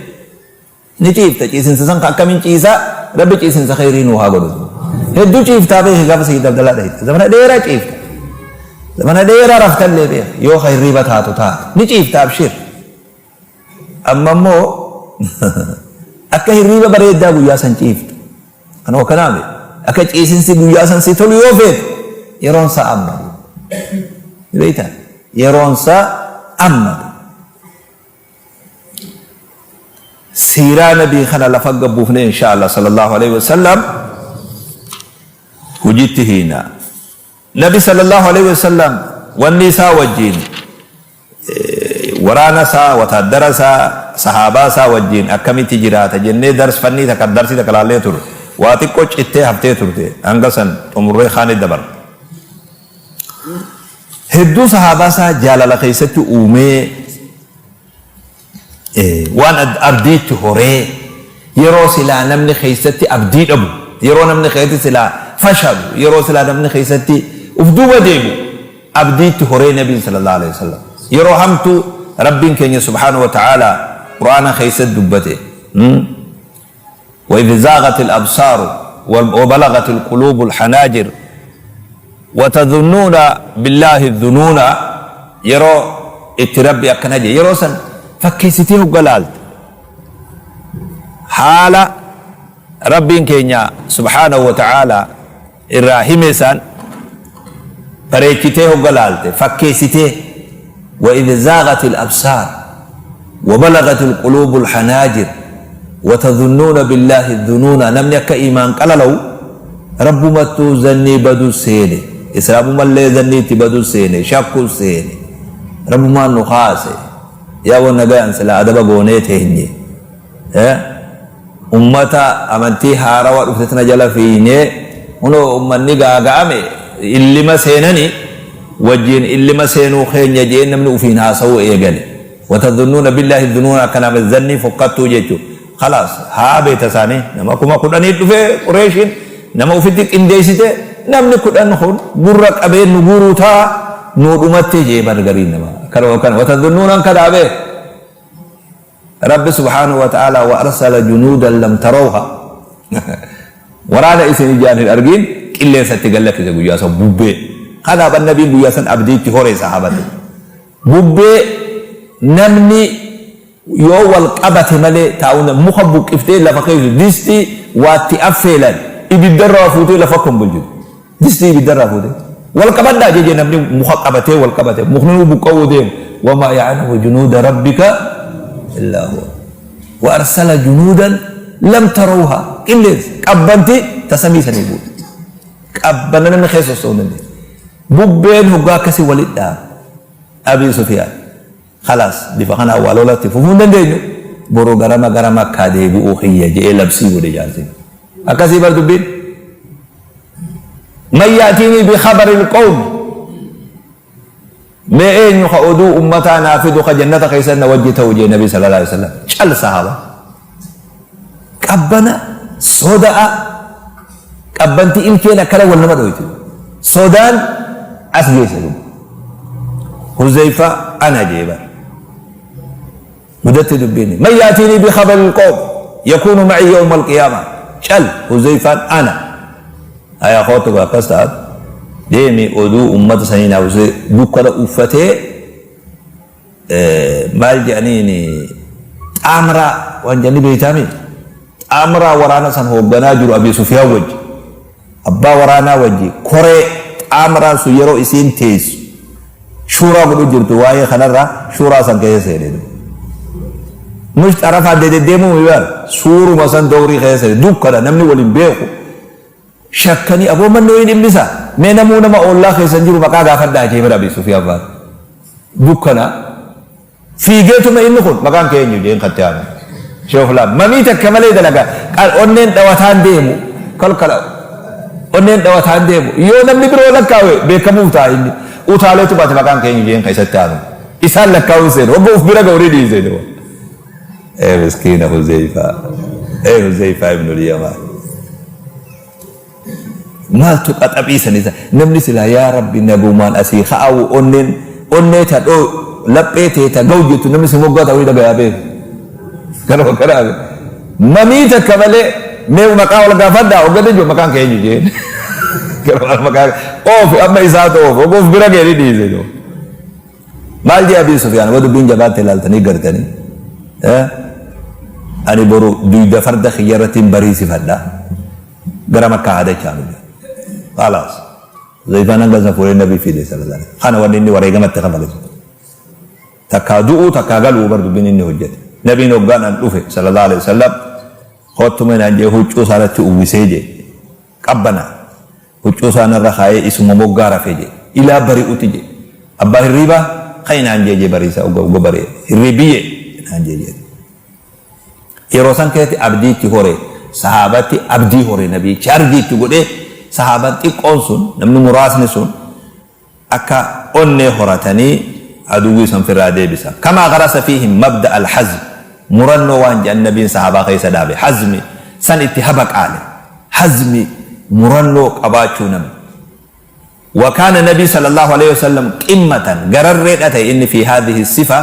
Ni ciifta ciisinsa san akkamiin ciisaa rabbi ciisinsa kheyrii nuu haa godhu. Hedduu ciiftaa beeki gaafa Sayyid Abdallaa dhahite. Zamana dheeraa ciifta. Zamana dheeraa raftallee beeki yoo ka hirriiba taatu taate. Ni ciifta abshir. Amma immoo akka hirriiba bareeddaa guyyaa san ciiftu. Kanuma akkanaa miti. Akka ciisinsi guyyaa san si tolu yoo feete yeroon isaa amma. Ni beektaa? Yeroon isaa amma. Siiraa nabii kana lafa gabbuufne insha Allah sallallahu alaihi wasallam hojiitti hiina. Nabi sallallahu alaihi wasallam wanni isaa wajjin waraana isaa, wataaddara isaa, sahaabaa isaa wajjin akkamitti jiraata jennee dars fannii takka darsii takka laallee turre. Waa xiqqoo cittee haftee turte hanga san xumurree kaanii dabarre. Hedduu sahaabaa isaa jaalala keessatti uumee waan abdii itti horee yeroo silaa namni keessatti abdii dhabu, yeroo namni keessatti silaa fashalu, yeroo silaa namni keessatti uf duuba deebi'u abdii itti horee nabiin sallallahu alaihi wasallam yeroo hamtuu Rabbiin keenya subhaanahu wa ta'ala Qur'aana keessatti dubbate. وإذ زاغت الأبصار وبلغت القلوب الحناجر وتظنون بالله الظنون yeroo itti Rabbi akkana jedhe yeroo san fakkeessitee hogga laalte haala Rabbiin keenya subhaanahu wa ta'aalaa irraa hime san bareechitee hogga laalte fakkeessitee وإذ زاغت الأبصار وبلغت القلوب الحناجر وتظنون بالله الظنون namni akka iimaan qalalawu Rabbumattuu zannii badu seene islaamumallee zannii itti badu seene shakku seene Rabbumaan nu kaase yaa wan nagayaan silaa adaba goonee teenye Ummata amantii haarawa dhufte tana jala fiiynee kunoo ummanni gaaga'ame illima seenani wajjiin illima seenuu keenya je'ee namni ufiin haasawuu eegale. Watadhunnuuna billaahi dhunuuna akkanaaf zannii fokkattuu jechu. Khalaas haa beeta isaanii nama 10,000 dhufe Qureeshiin nama ufitti qindeessite namni 10 kun gurra qabee nu guuruu taa nuu dhumattee je'ee bar gariin nama akkanuma akkana watadhunnuunaan kanaa beeka. Rabbi subhaanahu wa ta'aalaa wa arsala junuudan lam tarawha waraana isin ijaan hin argin qilleensa itti gad lakkise guyyaa san bubbee. Kanaaf annabiin guyyaa san abdii itti hore sahaabatti. Bubbee namni yoo wal qabate malee taa'uu muka buqqiftee lafa keessu distii waatti affeelan ibiddarraa fuutee lafa kombolchitu. Distii ibiddarraa fuutee. Wal qabadhaa jeje namni muka qabatee wal qabate mukni nu buqqa'uu deemu. Wamaa ya'lamu junuuda rabbika illaa huwa. Wa arsala junuudan lam tarawha qilleensa qabbanti ta samii sanii buute. Qabbana namni keessa osoo hin dandeenye. Bubbeen hoggaa akkasii walitti dhaaba. Abii Sufiyaan. Khalaas bifa kanaan waa lola itti fufuu hin dandeenyu boru garama gara Makkaa deebi'uu kiyya je'ee labsii godhe jaarsi. Akkasii bar dubbiin. Man ya'tiinii bi khabaril qawmi mee eenyu ka oduu ummataa naa fidu ka jannata keessa na wajji ta'u jee nabi sallallahu alaihi wasallam cal sahaba Qabbana soda'a qabbanti ilkeen akkana wal nama dhoyti. Sodaan as geesse kun. Huzeyfa ana jee bar. Gudatti dubbiin. Man yaatiinii bi khabaril qawm yakuunu ma'i yawma alqiyaama. Cal Huzeyfaan ana. Aya kootu akkas taatu. Deemi oduu ummata sanii naaf dukkana uffatee maal jedhaniin xaamraa waan jedhanii beeytaami xaamraa waraana san hoogganaa jiru Abii Sufiyaan wajji abbaa waraanaa wajji koree xaamraan sun yeroo isiin teessu shuuraa godhu jirtu waa'ee kanarraa shuuraa san keessa seene mush xarafaan dededdeemuu mi bar suuruma san dowrii keessa seene dukkana namni waliin beeku shakkanii aboo manni wayiin dhimmisaa. Mee namuu nama oollaa keessan jiru maqaa gaafadhaa jee bara Abii Sufiyaan faan. Dukkana. Fiigeetuma inni kun maqaan kee eenyu jeen katti aanu. Sheekh mamii takka malee dalaga. Onneen dhawataan deemu. Kalkala. Onneen dhawataan deemu. Yoo namni biroo lakkaawe beekamuuf ta'a inni. Utaaleetu baate maqaan kee eenyu jeen ka isatti aanu. Isaan lakkaa'uu seenu. Hogga uf bira ga'u ni dhiise. Ee miskiina Huzeyfaa. Ee Huzeyfaa ibnul Yamaan. Maaltu qaxaphii san isa namni silaa yaa rabbi nagumaan asii ka'awu onneen onnee ta dhoo laphee tee ta ga'u jettu namni si moggaa ta'uu dhagayaa beeku. Kanuma kanaa mamii takka malee mee maqaa wal gaafadhaa hogganni jiru maqaan kee eenyu jeen. Kanuma maqaa oofi amma isaatu oofi hogga of bira ga'e ni dhiise. Maal jee Abii Sufyaan wa dubbiin jabaatte ilaaltanii gartanii ani boru duyda farda kiyya irratti hin bariisifadha gara Makkaa haa dachaanu jedhe. Khalaas. Huzayfaan hanga san fuudhee nabi fide sallallahu alaihi wasallam. Kana wanni inni wareegamatti kafale sun. Takkaa du'uu takkaa galuu bar dubbiin inni hojjete. Nabiin hoggaan an dhufe sallallahu alaihi wasallam kottu mee naan jee huccuu isaa irratti uwwisee jee. Qabbana. Huccuu isaa narra kaayee isuma moggaa rafe jedhe. Ilaa bari'uti jedhe. Abbaa hirriibaa ka'i naan jee jee bariisa ogga ogga bari'e. Hirriibiyyee naan jee jedhe. Yeroo san keessatti abdii itti hore. Sahaabatti abdii hore nabii chaarjii itti godhee sahaabaan xiqqoon sun namni muraasni sun akka onnee horatanii aduwwii san firraa deebisan. Kamaa gharasa fiihim mabda al-hazm, murannoo waan je'an Nabiin sahaabaa keessa dhaabe, hazmi, san itti habaqaale. Hazmi, murannoo qabaachuu namni. Wa kaana Nabii sallallahu aleyhi wa sallam qimmatan, gararreedha ta'e inni fi haadhihi sifa,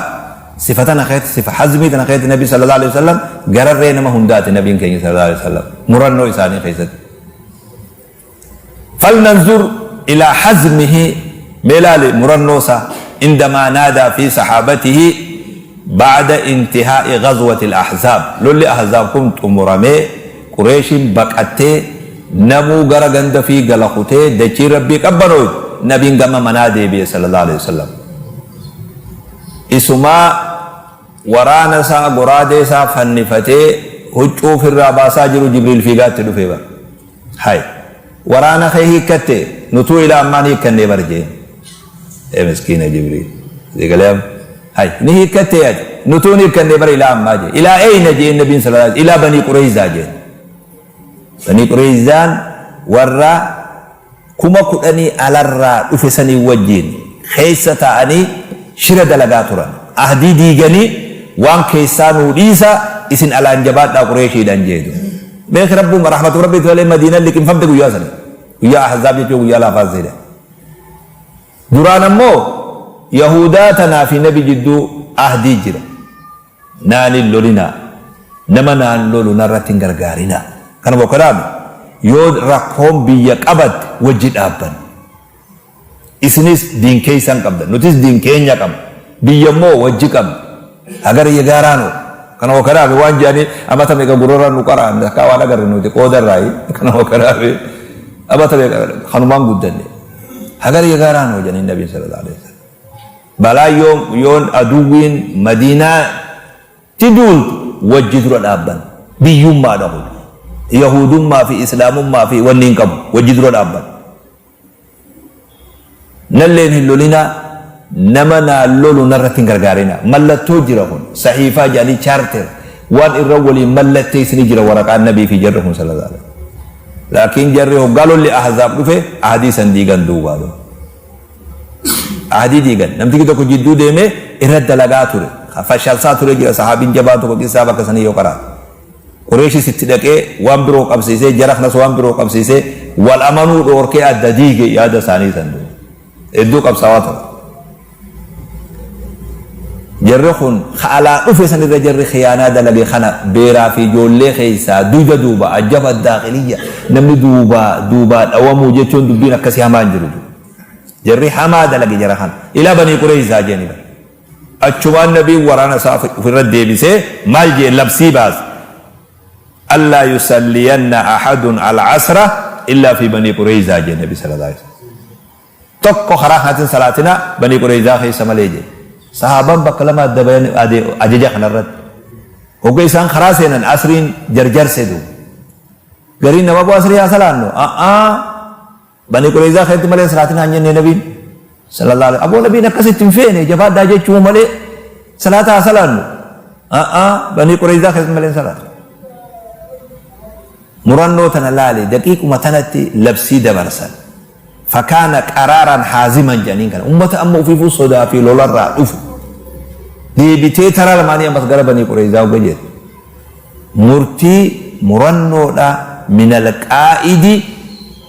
sifa tana keessatti, sifa hazmii tana keessatti Nabii sallallahu aleyhi wa sallam gararree nama hundaati Nabiin keenya sallallahu aleyhi wa sallam murannoo isaanii keessatti. Falnanzur ilaa hazmihi mee laali murannoo isaa indamaa naadaa fi sahaabatihi ba'da intihaa'i ghazwati al-ahzaab lolli ahzaab kun xumuramee qureeshiin baqattee namuu gara ganda fii gala kutee dachiin rabbii qabbanooyte nabiin gama manaa deebi'e sallallahu aleyhi wasallam isumaa waraana isaa goraadee isaa fannifatee huccuu ofirraa baasaa jiru jibriil fiigaa itti dhufee bara Hay. Waraana kee hiikkatte? Nutuu ilaa ammaa hin hiikkannee bar jeen. Ee miskiina Jibriil. Sii galee amma? Hay. Ni hiikkattee ati? Nutuu hin hiikkannee bar ilaa ammaa jeen. Ilaa eeyna jeen nabiin sallallahu alaihi ilaa banii Qureyzaa jeen. Banii Qureyzaan warra 10,000 alarraa dhufe sanii wajjiin keessa taa'anii shira dalagaa turan. Ahdii diiganii waan keessaa nuu dhiisa isin alaan jabaadhaa Qureeshiidhaan jeedu. Beeki Rabbuma rahmatuma Rabbiiti malee Madiinan liqimfamte guyyaa sani. Guyyaa Ahzaab jechuun guyyaa laafaan seene. Duraan ammoo Yahudaa tanaa fi Nabi jidduu ahdii jira. Naan hin lolinaa. Nama naan lolu narratti hin gargaarinaa. Kana bokkadaami. Yoo rakkoon biyya qabatte wajji dhaabbanna. Isinis diin keeysan qabdan. Nutis diin keenya qabna. Biyya immoo wajji qabna. Hagar yegaaraano. Kana wakanaafi waan jedhanii amata meeqa gurrarra nu qara'an takkaa waan agarre nuti qooda irraayi. Kana wakanaafi amata meeqa kanumaan guddanne. Hagar yegaaraano jedhanii nabiin sallallahu alaihi wasallam. Balaa yoom yoon aduwwiin Madiinaa tti duultu wajji dura dhaabbanna. Biyyummaadha kun. Yahuudummaa fi Islaamummaa fi wanni hin qabu. Wajji dura dhaabbanna. Nalleen hin lolinaa, nama naan lolu narratti hin gargaarinaa. Mallattoo jira kun. Sahiifaa jedhanii charter waan irra waliin mallatteessini jira waraqaan nabii fi jarri kun sallallahu alaihi wasallam. Laakiin jarri hoggaa lolli ahzaab dhufe ahdii san diigan duubaa dhufe. Ahdii diigan. Namtichi tokko jidduu deemee irra dalagaa ture. Fashalsaa ture jira sahaabiin jabaan tokko qissaa bakka sanii yoo qaraate. Qureeshis itti dhaqee waan biroo qabsiisee jara kanas waan biroo qabsiisee wal amanuu dhoorkee adda diige yaada isaanii san duuba. Hedduu qabsaawaa ture. Jarri kun ka alaa dhufe san irra jarri khiyaanaa dalage kana beeraa fi ijoollee keessaa duyda duuba ajjaba daaqiliyya namni duubaa duubaa dhawamuu jechuun dubbiin akkasii hamaa hin jiru. Jarri hamaa dalage jara kana. Ilaa banii Qureeyzaa jeeni bara. Achumaan Nabiin waraana isaa ofirra deebisee maal jee labsii baase. Allaa yusalliyanna ahadun al-asra illaa fi banii Qureeyzaa jee Nabi sallallahu alaihi wasallam. Tokko karaa kanaatiin salaatinaa banii Qureeyzaa keessa malee jee. Sahaabaan bakka lama adda bayan ajaja kanarratti. Hogga isaan karaa seenan asriin jarjarse duuba. Gariin nama boo asrii haa salaannu? A'aa. Banii Qureyzaa keessatti malee hin salaatinaa hin jenne nabiin. Sallallahu alaihi aboo nabiin akkasitti hin feene jabaadhaa jechuu malee salaata haa salaannu. A'aa Banii Qureyzaa keessatti malee hin salaatu. Murannoo tana laali daqiiquma tanatti labsii dabarsan. Fakaana qaraaran haaziman jedhaniin kana. Ummata amma ufiifuu sodaa fi lolarraa dhufu. Deebitee taraa lamaanii ammas gara Banii Qureyzaa hogga jettu. Murtii murannoodha minal qaa'idi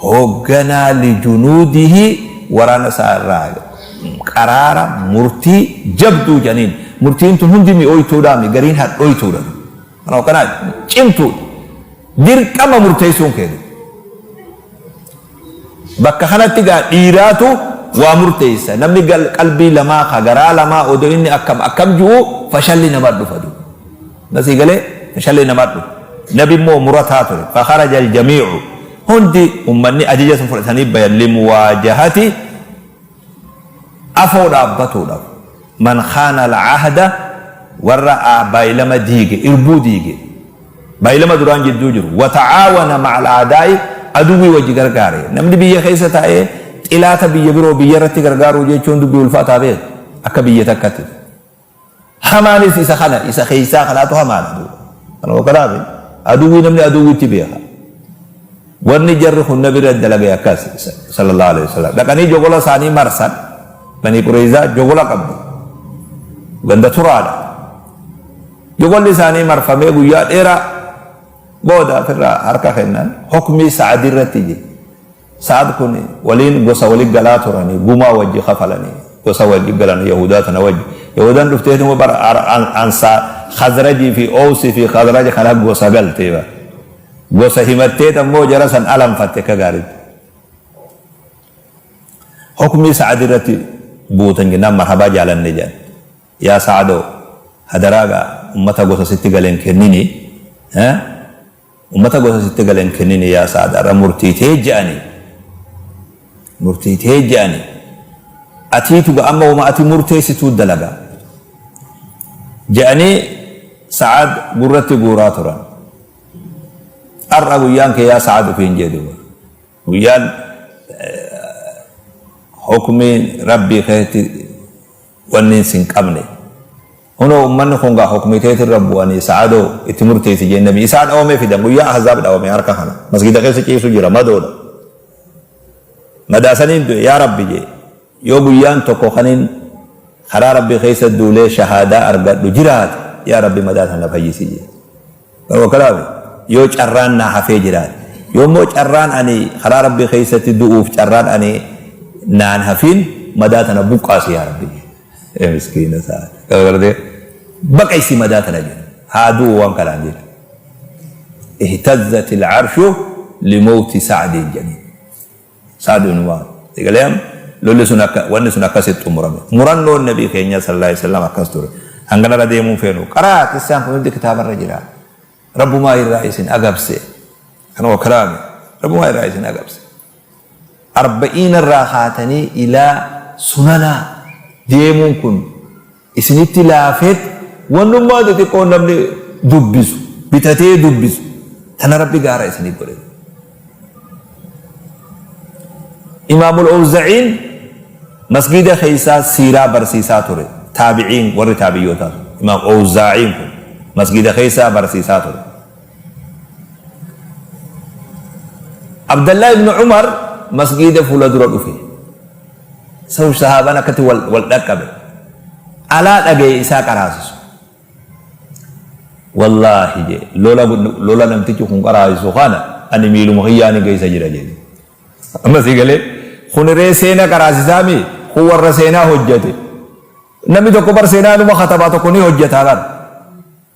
hoogganaa lijunuudihi waraana isaa irraa qaraara murtii jabduu jedhaniin. Murtiin tun hundi mi'ooytuudhaami gariin hadhooytuudha. Kanaaf kana cimtuudha. Dirqama murteessuun kee. Bakka kanatti gaa dhiiraatu waa murteessa. Namni qalbii lamaa ka garaa lamaa odoo inni akkam akkam ju'u fashalli nama dhufa duuba. Masii galee fashalli nama dhufa. Nabi immoo murataa ture. Fakharaja aljamii'u. Hundi ummanni ajaja sun fudhatanii bayan limuwaajahati afoo dhaabbatuudhaaf. Man khaana al-ahda warra baay'ilama diige, irbuu diige. Baay'ilama duraan jidduu jiru. Wa ta'aawana ma'al a'daa'i aduwwii wajji gargaare. Namni biyya keessa taa'ee xilaata biyya biroo biyya irratti gargaaruu jechuun dubbii ulfaataa beeku. Akka biyya takkatti. Hamaanis isa kana isa keessaa kanaatu hamaadha duuba. Kanuma kanaaf aduwwii namni aduwwiitti beeka. Wanni jarri kun nabi irra dalage akkas sallallahu alaihi wasallam. Dhaqanii jogola isaanii marsan Banii Qureyzaa jogola qabdi. Ganda turaadha. Jogolli isaanii marfamee guyyaa dheeraa booda ofirraa harka kennan hukmii Sa'ad irratti je. Sa'ad kun waliin gosa wali galaa turanii gumaa wajji kafalanii gosa wajji galan Yahudaa tana wajji. Yahudaan dhufteetuma bara ansaa Khazrajii fi Oowsii fi Khazraj kana gosa galtee bara. Gosa himatteet ammoo jara san alanfatte akka gaaritti. Hukmii Sa'ad irratti buutan jennaan marhabaa jaalanne jedhan. Yaa Sa'adoo hadaraa gaa ummata gosa sitti gale hin kennini ummata gosa sitti gale hin kennini yaa Sa'ad har'a murtii tee je'ani murtii tee je'ani atiitu ga amma wama ati murteessituu dalaga je'anii Sa'ad gurratti guuraa turan. Har'a guyyaan kee yaa Sa'ad ufiin jee duuba. Guyyaan hukmiin Rabbii keetti wanni sin qabne. Hunoo ummanni kun gaa hukmii teetirra bu'anii Sa'adoo itti murteessi jeen nabi isaa dhawamee fidan guyyaa Ahzaab dhawame harka kana masgida keessa ciisu jira madoodha. Madaa saniin du'e yaa Rabbi jee yoo guyyaan tokko kanin karaa Rabbii keessa duulee shahaadaa argadhu jiraate yaa Rabbi madaa sana fayyisi jee. Garuu kanaaf yoo carraan naa hafee jiraate. Yoo immoo carraan ani karaa Rabbii keessatti du'uuf carraan ani naan hafin madaa tana buqqaasi yaa Rabbi jedhe. Ee miskiina isaa. Garuu baqaysi madaa tana jedhe. Haa du'u waan kanaan jedhe. Ihtazzat al-arshu limawti Sa'diin jedhaniin. Sa'd ibn Mu'aaz. Egalee amma lolli sun akka wanni sun akkasitti xumurame. Murannoon nabii keenya sallallahu alaihi wasallam akkas ture. Hanganarra deemuu feenu. Qaraa qissaan kun hundi kitaabarra jira. Rabbumaa irraa isin agabse. Kanuma kalaame. Rabbumaa irraa isin agabse. Arba'iina irraa kaatanii ilaa sunanaa deemuun kun isinitti laafeet wannummaa xixiqqoon namni dubbisu bitatee dubbisu tana Rabbi gaara isinii godhe. Imaamul Owza'iin masgiida keessaa siiraa barsiisaa ture. Taabiciin warri taabiyyootaa sun. Imaam Owzaa'iin kun masgiida keessaa barsiisaa ture. Abdallaa ibn Umar masgiida fuula dura dhufe. Saw sahaabaan akkatti wal, wal dhaqqabe. Alaa dhagaye isaa qaraasisu. Wallaahi jee lola, lola namtichi kun qaraasisu kana ani miiluma kiyyaani keessa jira jee. Amma sii galee kun ree seena qaraasisaa mi kun warra seenaa hojjate. Namni tokko bar seenaa numa katabaa tokko ni hojjataa bar.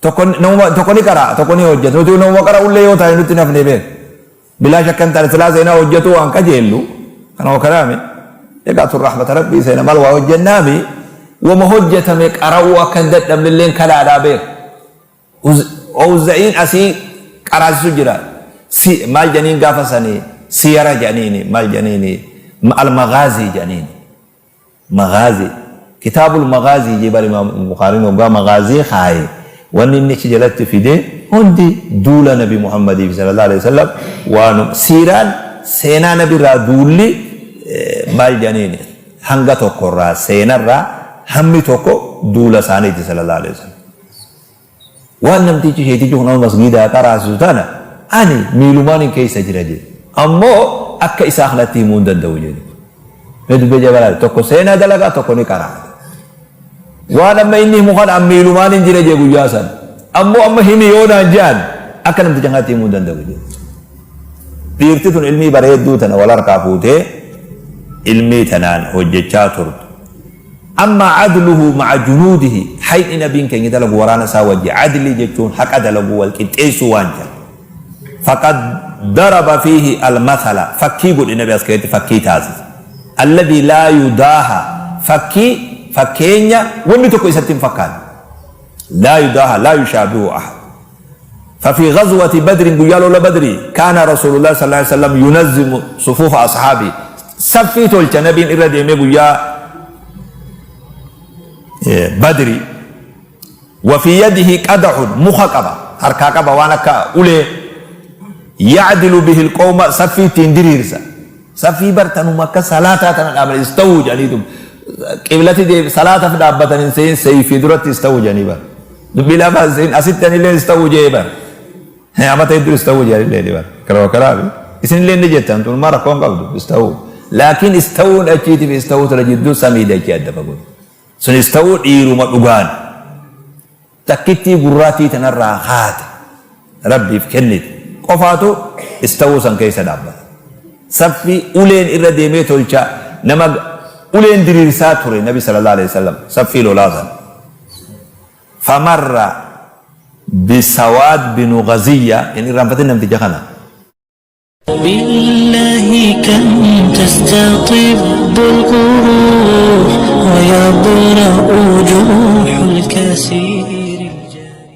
Tokko namuma tokko ni qaraa tokko ni hojjata. Nuti namuma qara'ullee yoo taane nutti nafne beek. Bilaash akka hin taane silaa seenaa hojjatuu waan kajeellu kanuma kanaami. Egaa tun rahmata rabbii seena maal waa hojjannaami wama hojjatame qara'uu akka hin dadhabne illeen kanaadhaa beek. Owza'iin asii qaraasisu jira. Si maal jedhaniin gaafa sanii siyara jedhaniini maal jedhaniini al-maghaazii jedhaniini. Maghaazii. Kitaabul Maghaazii jee bar Imaam Bukhaariin hoggaa Maghaazii kaaye wanni inni achi jalatti fide hundi duula Nabi Muhammadiif sallallahu alaihi wasallam waanum siiraan seenaa nabirraa duulli maal jedhaniini hanga tokkorraa seenarraa hammi tokko duula isaaniiti sallallahu alaihi wasallam. Waan namtichi sheetichi kun amma masgiidaa qaraasisu tana ani miilumaan hin keessa jira jedhe. Ammoo akka isaa kanatti himuu hin danda'u jedhe. Mee dubbii jabalaa tokko seenaa dalagaa tokko ni qaraa. Waan amma inni himu kana miilumaan hin jira jedhe guyyaa sana. Ammoo amma himi yoo naan jedhan akka namticha kanatti himuu hin danda'u jedhe. Dhiirti tun ilmii bareedduu tana wal harkaa fuutee ilmii tanaan hojjechaa turte. Amma adluhu ma'a junuudihi, hayni nabiin keenya dalagu waraana isaa wajji, adlii jechuun haqa dalaguu wal qixxeessuu waan jedhan. Faqad daraba fiihi al-mathala, fakkii godhe nabi as keessatti fakkii taasise. Alladhii laa yudaaha, fakkii fakkeenya wanni tokko isatti hin fakkaanne. Laa yudaaha laa yushaabihu ahad. Fafii ghazwati badrin guyyaa lola badrii kaana rasuulullahi sallallahu alaihi wasallam yunazzimu sufuufa ashaabii saffii tolcha nabiin irra deemee guyyaa badrii wa fi yadihi qadaxun muka qaba harkaa qaba waan akka ulee yacdilu bihi alqawma saffii ittiin diriirsa Saffii bar tanuma akka salaataa tana dhaaban istawuu jedhaniitum qiblati deeb salaataf dhaabbatan hin sehin seeyfii duratti istawuu jedhanii bar dubbii lafaa hin sehin asitti anillee istawuu jee bar amata hedduu istawuu jedhanillee bar kalama kalaafi isinillee ni jettan tun ma rakkoon qabdu istawuu laakiin istawuun achiitiif istawuu tana jidduu samii dachee adda fagoo sun istawuu dhiiruma dhugaan Takkittii gurraattii tanarraa kaate Rabbiif kennite qofaatu istawuu san keessa dhaabbata. Saffii uleen irra deemee tolcha nama uleen diriirsaa ture Nabi sallallahu alaihi wasallam saffii lolaa san. Famarra bisawaad binu Ghaziyya hin irraanfatin namticha kana. بالله كم تستطب القروح ويبرأ جروح الكثير الجارح.